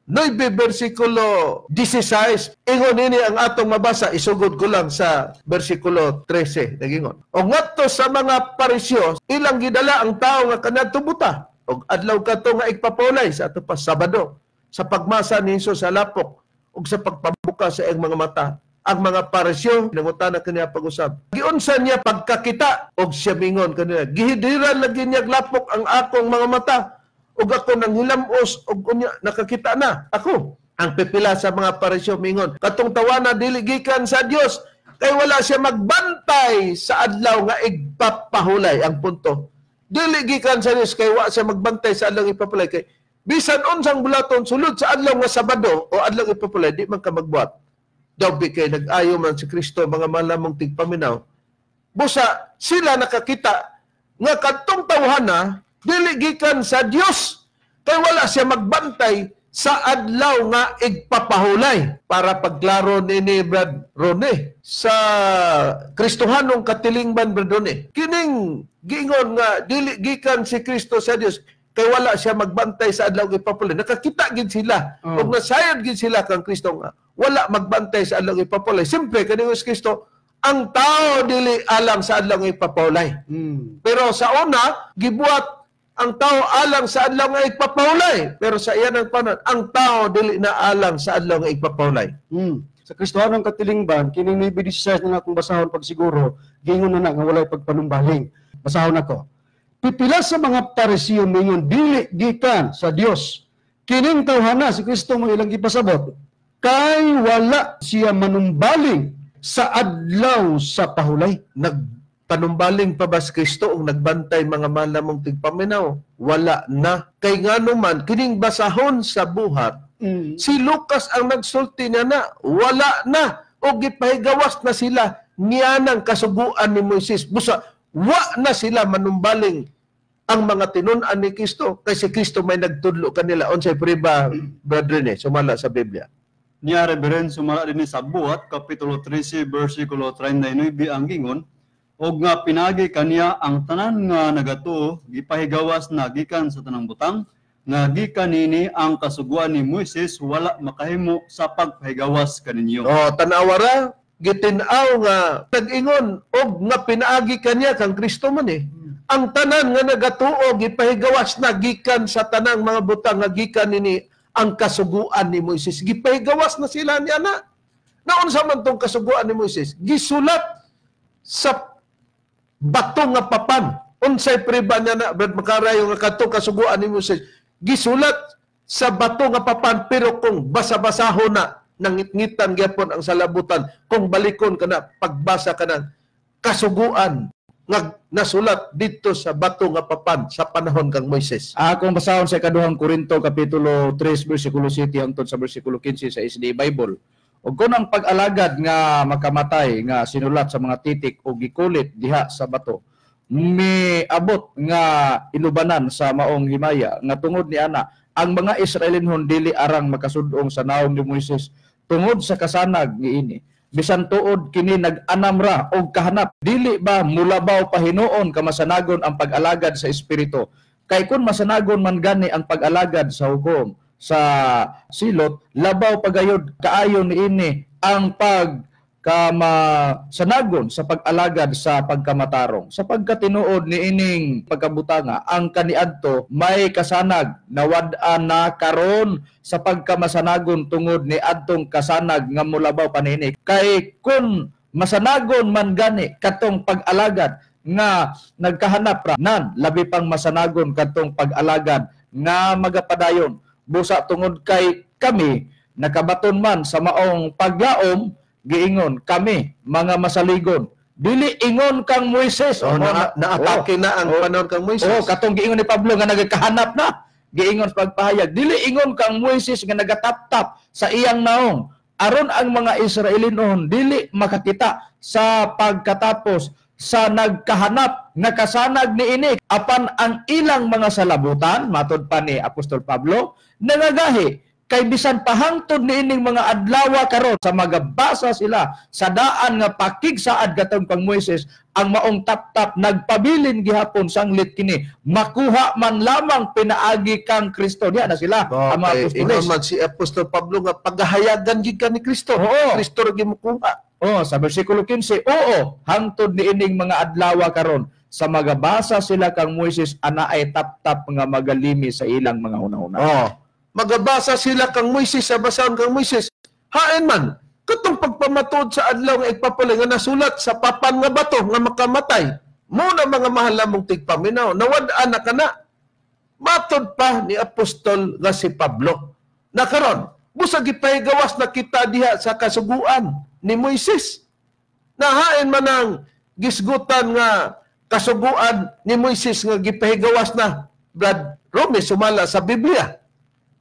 9 versikulo 16, ingon nini ang atong mabasa, isugod ko lang sa versikulo 13, nagingon. Og ngadto sa mga Pariseo, ilang gidala ang tao nga kanadto buta, og adlaw kadto nga igpapulay sa ato pa Sabado, sa pagmasa ni Hesus sa lapok ug sa pagpabuka sa iyang mga mata. Ang mga Pariseo nangutana kaniya pag-usab. Giunsa niya pagkakita og siya mingon kanila, gihidiran lagi niya lapok ang akong mga mata ug ako nang hilamos og unya nakakita na ako. Ang pipila sa mga Pariseo mingon, katong tawana dili gikan sa Dios kay wala siya magbantay sa adlaw nga igpapahulay. Ang punto, dili gikan sa Dios kay wa siya magbantay sa adlaw igpapahulay, kay bisan unsang bulaton sulod sa adlaw nga Sabado o adlaw igpapahulay di man ka magbuhat. Daw kay nag-ayo man si Kristo, mga malamong tigpaminaw. Busa sila nakakita nga kadtong tawhana dili gikan sa Dios kay wala siya magbantay sa adlaw nga igpapahulay. Para pagklaro nini Brad Rone sa Kristohanong katilingban, Brad Rone, kining giingon nga dili gikan si Kristo sa Dios kay wala siya magbantay sa adlaw nga igpapahulay. Nakakita gid sila ug nasayod gid sila kang Kristo nga wala magbantay sa adlaw ipapahulay. Siyempre, kaning Kristo, ang tao dili alang sa adlaw ipapahulay. Pero sa una, gibuhat ang tao alang sa adlaw nga ipapahulay. Pero sa iyan ang panahon, ang tao dili na alang sa adlaw nga ipapahulay. Sa Kristohanong katilingban, kining 9:16 na akong basahon pagsiguro, giingon na na nga walay pagpanumbaling. Basahon ako. Pipila sa mga Pariseo mingon dili gikan sa Dios. Kining tawhana si Kristo mo ilang gipasabot, kay wala siya manumbaling sa adlaw sa pahulay. Nagpanumbaling pa ba si Kristo og nagbantay, mga malamong tigpaminaw? Wala na. Kay ngano man kining basahon sa buhat, si Lucas ang nagsulti niya na wala na, og gipahigawas na sila niya ng kasuguan ni Moises. Busa Wa na sila manumbaling ang mga tinun-an ni Kristo kay si Kristo may nagtudlo kanila. Unsay priba, brethren, sumala sa Biblia? Niya, Reverend, sumala dinhi sa Buhat, Kapitulo 13, versikulo 39 ang gingon, og nga pinagi kaniya ang tanan nga nagatuo, gipahigawas na gikan sa tanang butang, nga gikan nini ang kasuguan ni Moises wala makahimo sa pagpahigawas kaninyo. Oh, tanawa ra, gitin-aw nga nag-ingon og nga pinaagi kaniya kang Kristo man eh. Ang tanan nga nagatuo gipahigawas na gikan sa tanang mga butang nga gikan nini ang kasuguan ni Moises. Gipahigawas na sila niya na. Naunsa man tong kasuguan ni Moises? Gisulat sa bato nga papan. Unsay priba niya na, Brad Makaray, nga kadtong kasuguan ni Moises? Gisulat sa bato nga papan, pero kung basa-basahon na, nangitngitan gyapon ang salabutan. Kung balikon ka na, pagbasa ka ng kasuguan nga nasulat dito sa bato nga papan sa panahon kang Moises. Akong basahon sa ikaduhang Korinto kapitulo 3 bersikulo 7 hangtod sa bersikulo 15 sa SDA Bible. Ug kon ang pag-alagad nga makamatay nga sinulat sa mga titik o gikulit diha sa bato, miabot nga ilubanan sa maong himaya nga tungod ni ana ang mga Israelinhon dili arang makasudong sa naong ni Moises tungod sa kasanag niini. Bisan tuod kini nag-anam ra og kahanap, dili ba mulabaw pahinuon kamasanagon ang pag-alagad sa espiritu? Kay kun masanagon man gani ang pag-alagad sa hukom sa silot, labaw pagayod kaayo niini ang pagkamasanagon sa pag-alagad sa pagkamatarong. Sa pagkatinuod niining pagkabutanga, ang kaniadto may kasanag nawad-an na karon sa pagkamasanagon tungod ni adtong kasanag nga mulabaw panini. Kay kun masanagon man gani katong pag-alagad nga nagkahanap ra nan, labi pang masanagon katong pag-alagad nga magapadayon. Busa tungod kay kami nakabaton man sa maong paglaom, giingon kami mga masaligon. Dili ingon kang Moises. Oh, naatake na ang panahon kang Moises. Oh, katong giingon ni Pablo nga nagakahanap na. Giingon sa pagpahayag, dili ingon kang Moises nga nagataptap sa iyang naong aron ang mga Israelinon dili makakita sa pagkatapos sa nagkahanap nga kasanag niini, apan ang ilang mga salabutan, matod pa ni Apostol Pablo, nangagahi kay bisan pahangtod niining mga adlawa karon sa magabasa sila sa daan nga pakigsaad katong kang Moises, ang maong taptap nagpabilin gihapon sanglit kini makuha man lamang pinaagi kang Kristo. Diha na sila ang mga apostoles. Ingon man si Apostol Pablo nga pagahayagan gid ka ni Kristo. Oo. Kristo ra gimukuha. Oh, sa bersikulo 15, oo, hangtod niining mga adlawa karon sa magabasa sila kang Moises anaay taptap nga magalimi sa ilang mga hunahuna. Oh. Magabasa sila kang Moises sa basahon kang Moises. Hain man, katong pagpamatuod sa adlaw nga igpapalay nga nasulat sa papan nga bato nga makamatay. Muna mga mahal namong tigpaminaw, nawad-an na kana. Matod pa ni Apostol nga si Pablo. Na karon, busag gipahigawas na kita diha sa kasuguan ni Moises. Nahain man ang gisgutan nga kasuguan ni Moises nga gipahigawas na, Brad Rome, sumala sa Biblia.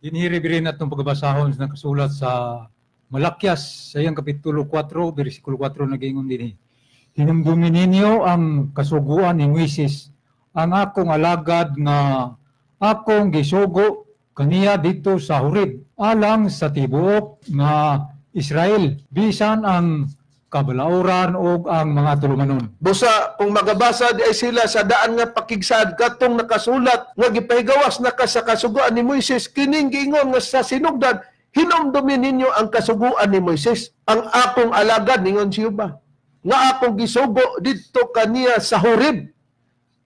Dinhi rin atong pagbasahon sa nakasulat sa Malakias sa iyang kapitulo 4, bersikulo 4 nag-ingon dinhi. Hinumdumin ninyo ang kasuguan ni Moises, ang akong alagad nga akong gisugo kaniya dito sa Horeb, alang sa tibuok nga Israel, bisan ang kabalauran og ang mga tulumanon. Busa kung magabasa di ay sila sa daan nga pakigsaad katong nakasulat nga gipahigawas na ka sa kasuguan ni Moises, kining giingon nga sa sinugdan, hinumdumin ninyo ang kasuguan ni Moises, ang akong alagad ningon siyo ba nga akong gisugo didto kaniya sa Horeb.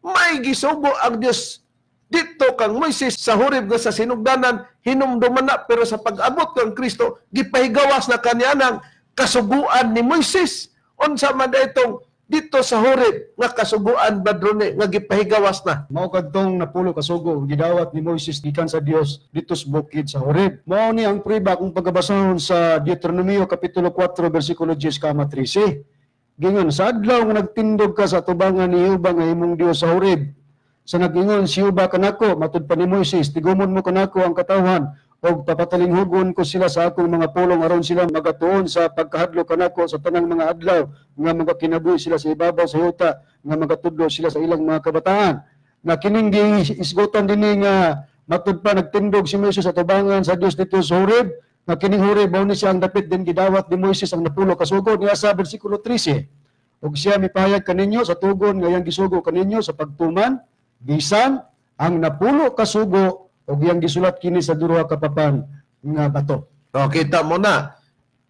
May gisugo ang Dios didto kang Moises sa Horeb nga sa sinugdanan hinumduman na, pero sa pag-abot kang Kristo gipahigawas na kaniya ng kasuguan ni Moises. Unsa man itong dito sa Horeb nga kasuguan, Badrone, nga gipahigawas na? Mao kadtong napulo kasugo gidawat ni Moises gikan sa Dios dito sa bukid sa Horeb. Mao ni ang prueba kung pagabasahon sa Deuteronomio kapitulo 4 bersikulo 10 kama 13. Gingon sa adlaw nga nagtindog ka sa tubangan ni Jehova nga imong Dios sa Horeb. Sa nag-ingon si Jehova kanako, matud pa ni Moises, tigumon mo kanako ang katawhan Og papatalinghugon ko sila sa akong mga pulong aron sila magatuon sa pagkahadlok kanako sa tanang mga adlaw nga magakinabuhi sila sa ibabaw sa yuta, nga magatudlo sila sa ilang mga kabataan. Nga kining giisgotan dinhi nga matud pa nagtindog si Moises sa tubangan sa Dios didto sa Horeb, nga kining Horeb mao ni siya ang dapit din gidawat ni Moises ang napulo ka sugo niya sa bersikulo 13. Ug siya mipahayag kaninyo sa tugon nga iyang gisugo kaninyo sa pagtuman bisan ang napulo ka sugo ug iyang gisulat kini sa duha ka papan nga bato. O, kita mo na.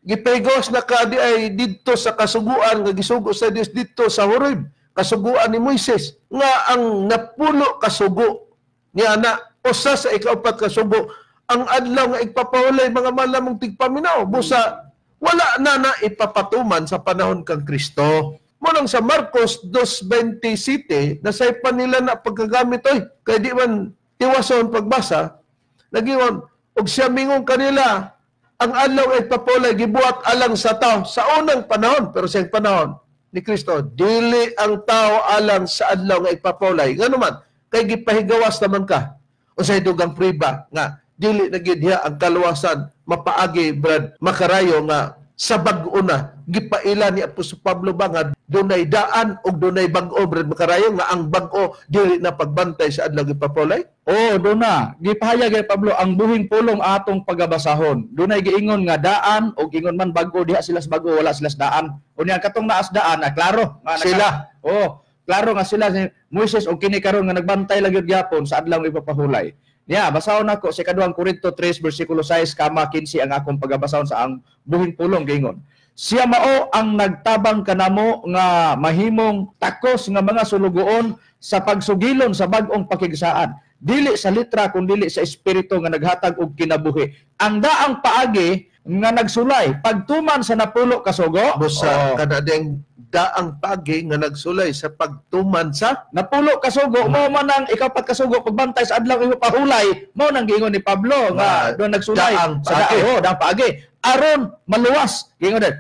Gipegos na ka di ay didto sa kasuguan nga gisugo sa Dios didto sa Horeb, kasuguan ni Moises nga ang napulo kasugo niya na usa sa ikaupat kasugo ang adlaw nga igpapahulay, mga malamong tigpaminaw, busa wala na na ipapatuman sa panahon kang Kristo. Munang sa Marcos 2:27, nasaypan nila na pagkagamit oy kay di man tiwason pagbasa, nagiwan og siya mingon kanila ang adlaw ay papulay gibuhat alang sa tao sa unang panahon, pero sa panahon ni Kristo dili ang tao alang sa adlaw nga ipapulay. Ngano man kay gipahigawas naman ka unsay dugang priba nga dili na gid diha ang kaluwasan mapaagi, Brad Makarayo, nga sa bag-o na gipaila ni Apostol Pablo ba nga dunay daan og dunay bag-o, Brad Makarayo, nga ang bag-o dili na pagbantay sa adlaw gipapulay? Oo, doon na. Gipahayag ni Pablo ang buhing pulong atong pagabasahon. Dunay giingon nga daan og ingon man bag-o, diha sila sa bag-o, wala sila sa daan. Unya katong naas daan, na klaro nga sila. Oo, klaro nga sila si Moises og kini karon nga nagbantay lang gyud gyapon sa adlaw ipapahulay. Niya, basahon nako sa 2 Korinto 3 bersikulo 6 kama 15 ang akong pagabasahon sa ang buhing pulong giingon. Siya mao ang nagtabang kanamo nga mahimong takos nga mga sulugoon sa pagsugilon sa bag-ong pakigsaan. Dili sa litra kun dili sa espiritu nga naghatag og kinabuhi. Ang daang paagi nga nagsulay pagtuman sa napulo kasugo. Busa kada ding daang paagi nga nagsulay sa pagtuman sa napulo kasugo, mao man ang ikapat kasugo pagbantay sa adlaw ipahulay, mao nang giingon ni Pablo nga doon nagsulay daang sa paagi. Daang paagi aron maluwas. Giingon din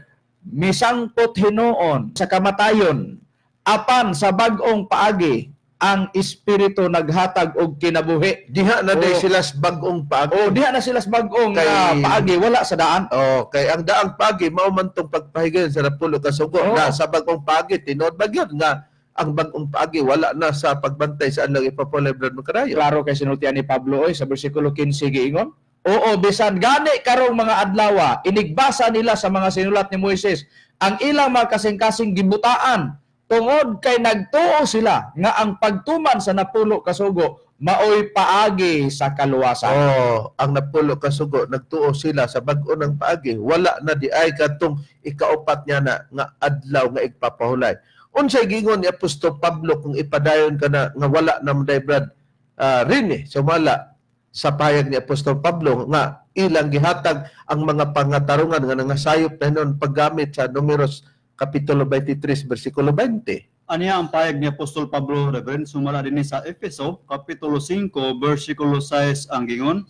misangpot hinuon sa kamatayon apan sa bag-ong paagi ang espiritu naghatag og kinabuhi. Diha na day sila sa bag-ong paagi. Oh, diha na sila sa bag-ong paagi, wala sa daan. Oh, kay ang daang paagi mao man tong pagpahigayon sa napulo ka sugo na sa bag-ong paagi tinuod ba gyud nga ang bag-ong paagi wala na sa pagbantay sa adlaw ipapulay, Brad Makarayo. Klaro kay sinultian ni Pablo oy sa bersikulo 15 giingon. Oo, bisan gani karong mga adlawa inigbasa nila sa mga sinulat ni Moises ang ilang mga kasing-kasing gibutaan tungod kay nagtuo sila nga ang pagtuman sa napulo kasugo maoy paagi sa kaluwasan. Oh, ang napulo kasugo nagtuo sila sa bag-o ng paagi, wala na di ay katong ikaupat niya na nga adlaw nga igpapahulay. Unsay gingon ni Apostol Pablo kung ipadayon ka na nga wala na man day, Brad Rene, sumala sa pahayag ni Apostol Pablo nga ilang gihatag ang mga pangatarungan nga nangasayop na hinon paggamit sa Numeros Kapitulo 23, versikulo 20. Aniya ang pahayag ni Apostol Pablo, Reverend, sumala dinhi sa Efeso, Kapitulo 5, versikulo 6 ang gingon.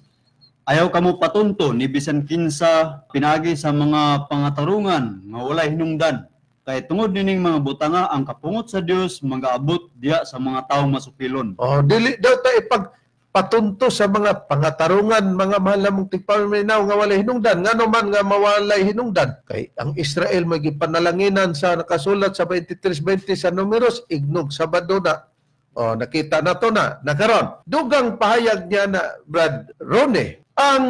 Ayaw kamo patunto ni bisan kinsa pinagi sa mga pangatarungan nga walay hinungdan. Kay tungod nining mga butanga ang kapungot sa Dios magaabot diha sa mga tawo masupilon. Oh, dili daw ta ipagpatunto sa mga pangatarungan, mga mahal namong tigpaminaw nga walay hinungdan. Ngano man nga mawalay hinungdan? Kay ang Israel may gipanalanginan sa nakasulat sa 23:20 sa Numeros, ignog Sabado na. Oh, nakita na to na. Nakaron, dugang pahayag niya na, Brad Rone, ang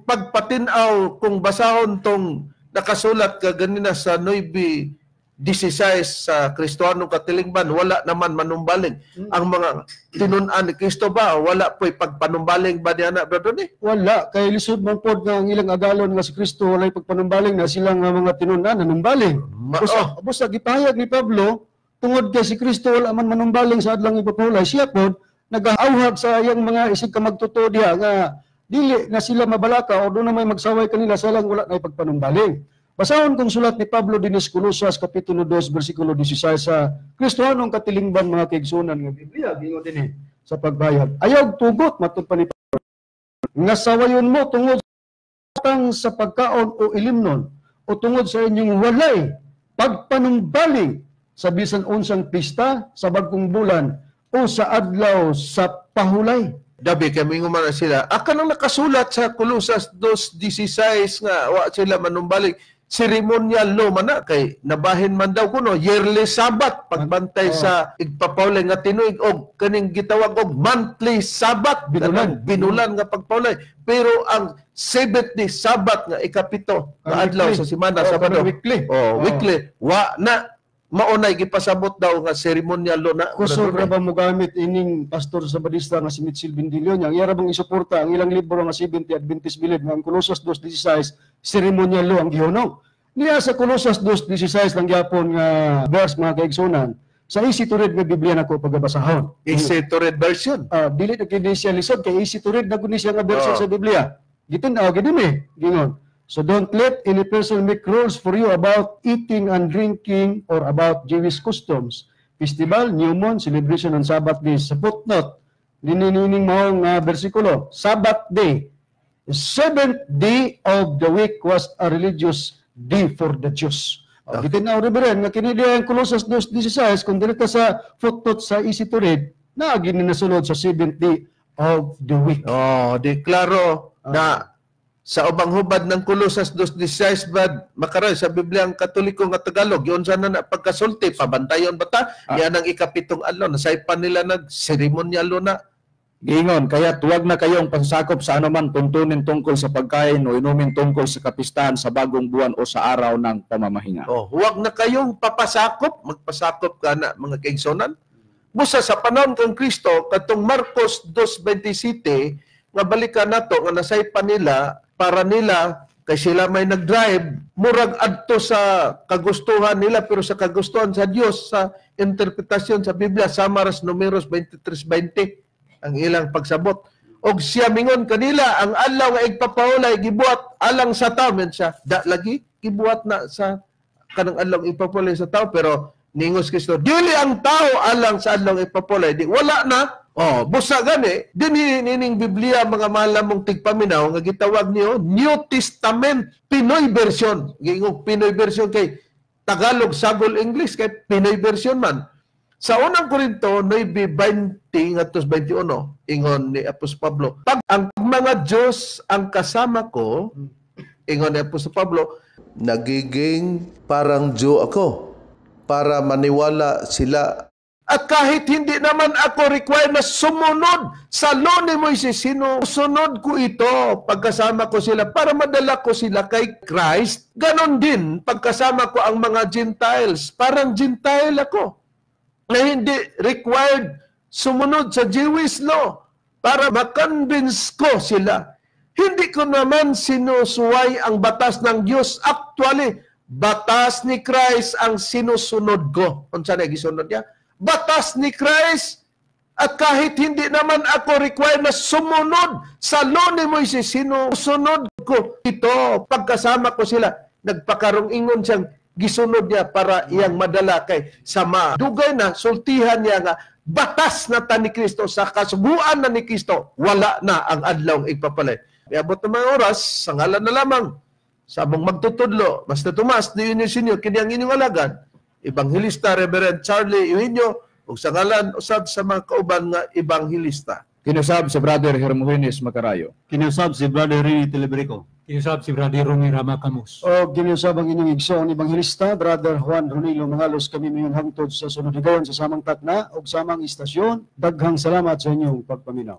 pagpatinaw kung basahon tong nakasulat kaganina sa 9:16 sa Kristohanong Katilingban, wala naman manumbaling. Ang mga tinun-an ni Kristo ba, wala po'y pagpanumbaling ba niya na, Brad Rone? Wala. Kay lisod man pod nga ang ilang agalon nga si Kristo walay pagpanumbaling na silang mga tinun-an nanumbaling. Busa gipahayag ni Pablo, tungod kay si Kristo wala man manumbaling sa adlang ipapahulay, siya pod nag-auhag sa iyang mga isig ka magtotoo diha nga dili na sila mabalaka o doon na may magsaway kanila sa lang wala na ipagpanumbaling. Basahon kong sulat ni Pablo dinis Colosas Kapitulo 2 versikulo 16 sa Kristohanong Katilingban, mga kaigsunan nga Biblia, gingon dinhi sa pagbayad. Ayaw tugot matud pa ni Pablo nga sawayon mo tungod sa pagkaon o ilimnon o tungod sa inyong walay pagpanumbaling sa bisan unsang pista sa bagong bulan o sa adlaw sa pahulay. Dabi kay moingon man na sila, kanang nakasulat sa Colosas 2:16 nga wa sila manumbalik, ceremonial law man na kay nabahin man daw kuno yearly Sabbath pagbantay sa igpapaulay nga tinuig og kaning gitawag og monthly Sabbath, Binulan. Kanang binulan nga pagpaulay, pero ang seventh day Sabbath nga ikapito nga Kanang adlaw weekly. sa semana, Sabado, Kanang weekly. Weekly wa na, maunay gipasabot daw nga ceremonial law na. Kusog Brother ra ba mo gamit ining pastor sa Badista nga si Mitchell Bendilio niya? Ang iya ra bang isuporta ang ilang libro nga 70 Adventist Belief nga ang Colosas 2:16 ceremonial law ang gihunong. Niya sa Colosas 2:16 lang gyapon nga verse, mga kaigsunan, sa easy to read nga Biblia nako pagabasahon. Easy to read version. Dili na kini siya lisod kay easy to read na gud ni siya nga version sa Biblia. Gitin-aw gid ni gingon. So don't let any person make rules for you about eating and drinking or about Jewish customs, festival, new moon, celebration, and Sabbath days. Sa footnote, ninining mo nga bersikulo, Sabbath day, the seventh day of the week was a religious day for the Jews. Gitin-aw, Reverend, nga kini diha ang Colosas 2:16, kung dili ta sa footnote sa easy to read, naa gini nasulod sa seventh day of the week. Oh, di klaro na sa ubang hubad ng Colosas 2:16 bad makaroy sa Biblia ang Katoliko nga Tagalog yun sana na pagkasulti pabantayon ba ta yan ang ikapitong adlaw nasaypan nila nag seremonyal na. Giingon, kaya tuwag na kayong pansakop sa anuman tuntunin tungkol sa pagkain o inumin, tungkol sa kapistahan, sa bagong buwan o sa araw ng pamamahinga. Oh, huwag na kayong papasakop, magpasakop ka na, mga kaigsonan. Busa sa panahon kang Kristo katong Marcos 2:27 nga balikan nato nga nasaypan nila para nila kay sila may nag-drive murag adto sa kagustuhan nila, pero sa kagustuhan sa Dios sa interpretasyon sa Biblia sama ras Numeros 23:20 ang ilang pagsabot. Og siya mingon kanila ang adlaw nga igpapaulay gibuhat alang sa tao men siya da lagi gibuhat na sa kanang adlaw igpapaulay sa tao, pero niingos Kristo dili ang tao alang sa adlaw igpapaulay, di wala na. Oh, busa gani dinhi nining Biblia, mga mahal namong tigpaminaw, nga gitawag niyo New Testament Pinoy version. Giingong Pinoy version kay Tagalog sagol English kay Pinoy version man. Sa unang Korinto 9:20 ngadto 21 ingon ni Apostol Pablo, pag ang mga Diyos ang kasama ko, ingon ni Apostol Pablo, nagiging parang Jew ako para maniwala sila. At kahit hindi naman ako required na sumunod sa law ni Moises, sinusunod ko ito pagkasama ko sila para madala ko sila kay Christ. Ganon din pagkasama ko ang mga Gentiles. Parang Gentile ako na hindi required sumunod sa Jewish law para makonvince ko sila. Hindi ko naman sinusuway ang batas ng Diyos. Actually, batas ni Christ ang sinusunod ko. Unsa na gisunod niya? Batas ni Christ. At kahit hindi naman ako required na sumunod sa law ni Moises, sinusunod ko ito pagkasama ko sila. Nagpakarong ingon siyang gisunod niya para iyang madala kay sama. Dugay na, sultihan niya nga batas na ta ni Kristo, sa kasuguan na ni Kristo, wala na ang adlaw igpapalay. Iabot ng mga oras, sa ngalan na lamang sa among magtutudlo, Master Tomas Dionisio, kini ang inyong alagad, Evangelista Reverend Charlie Eugenio, ug sa ngalan usab sa mga kauban nga ebanghelista. Kinusab si Brother Hermogenes Macarayo. Kinusab si Brother Rene Telebrico. Kinusab si Brother Romy Ramacamus. O ginusab ang inyong igsoon ebanghelista, Brother Juan Ronilo Mangalos. Kami mayon hangtod sa sunod higayon sa samang takna ug samang istasyon. Daghang salamat sa inyong pagpaminaw.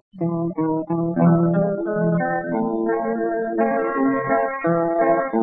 Thank you.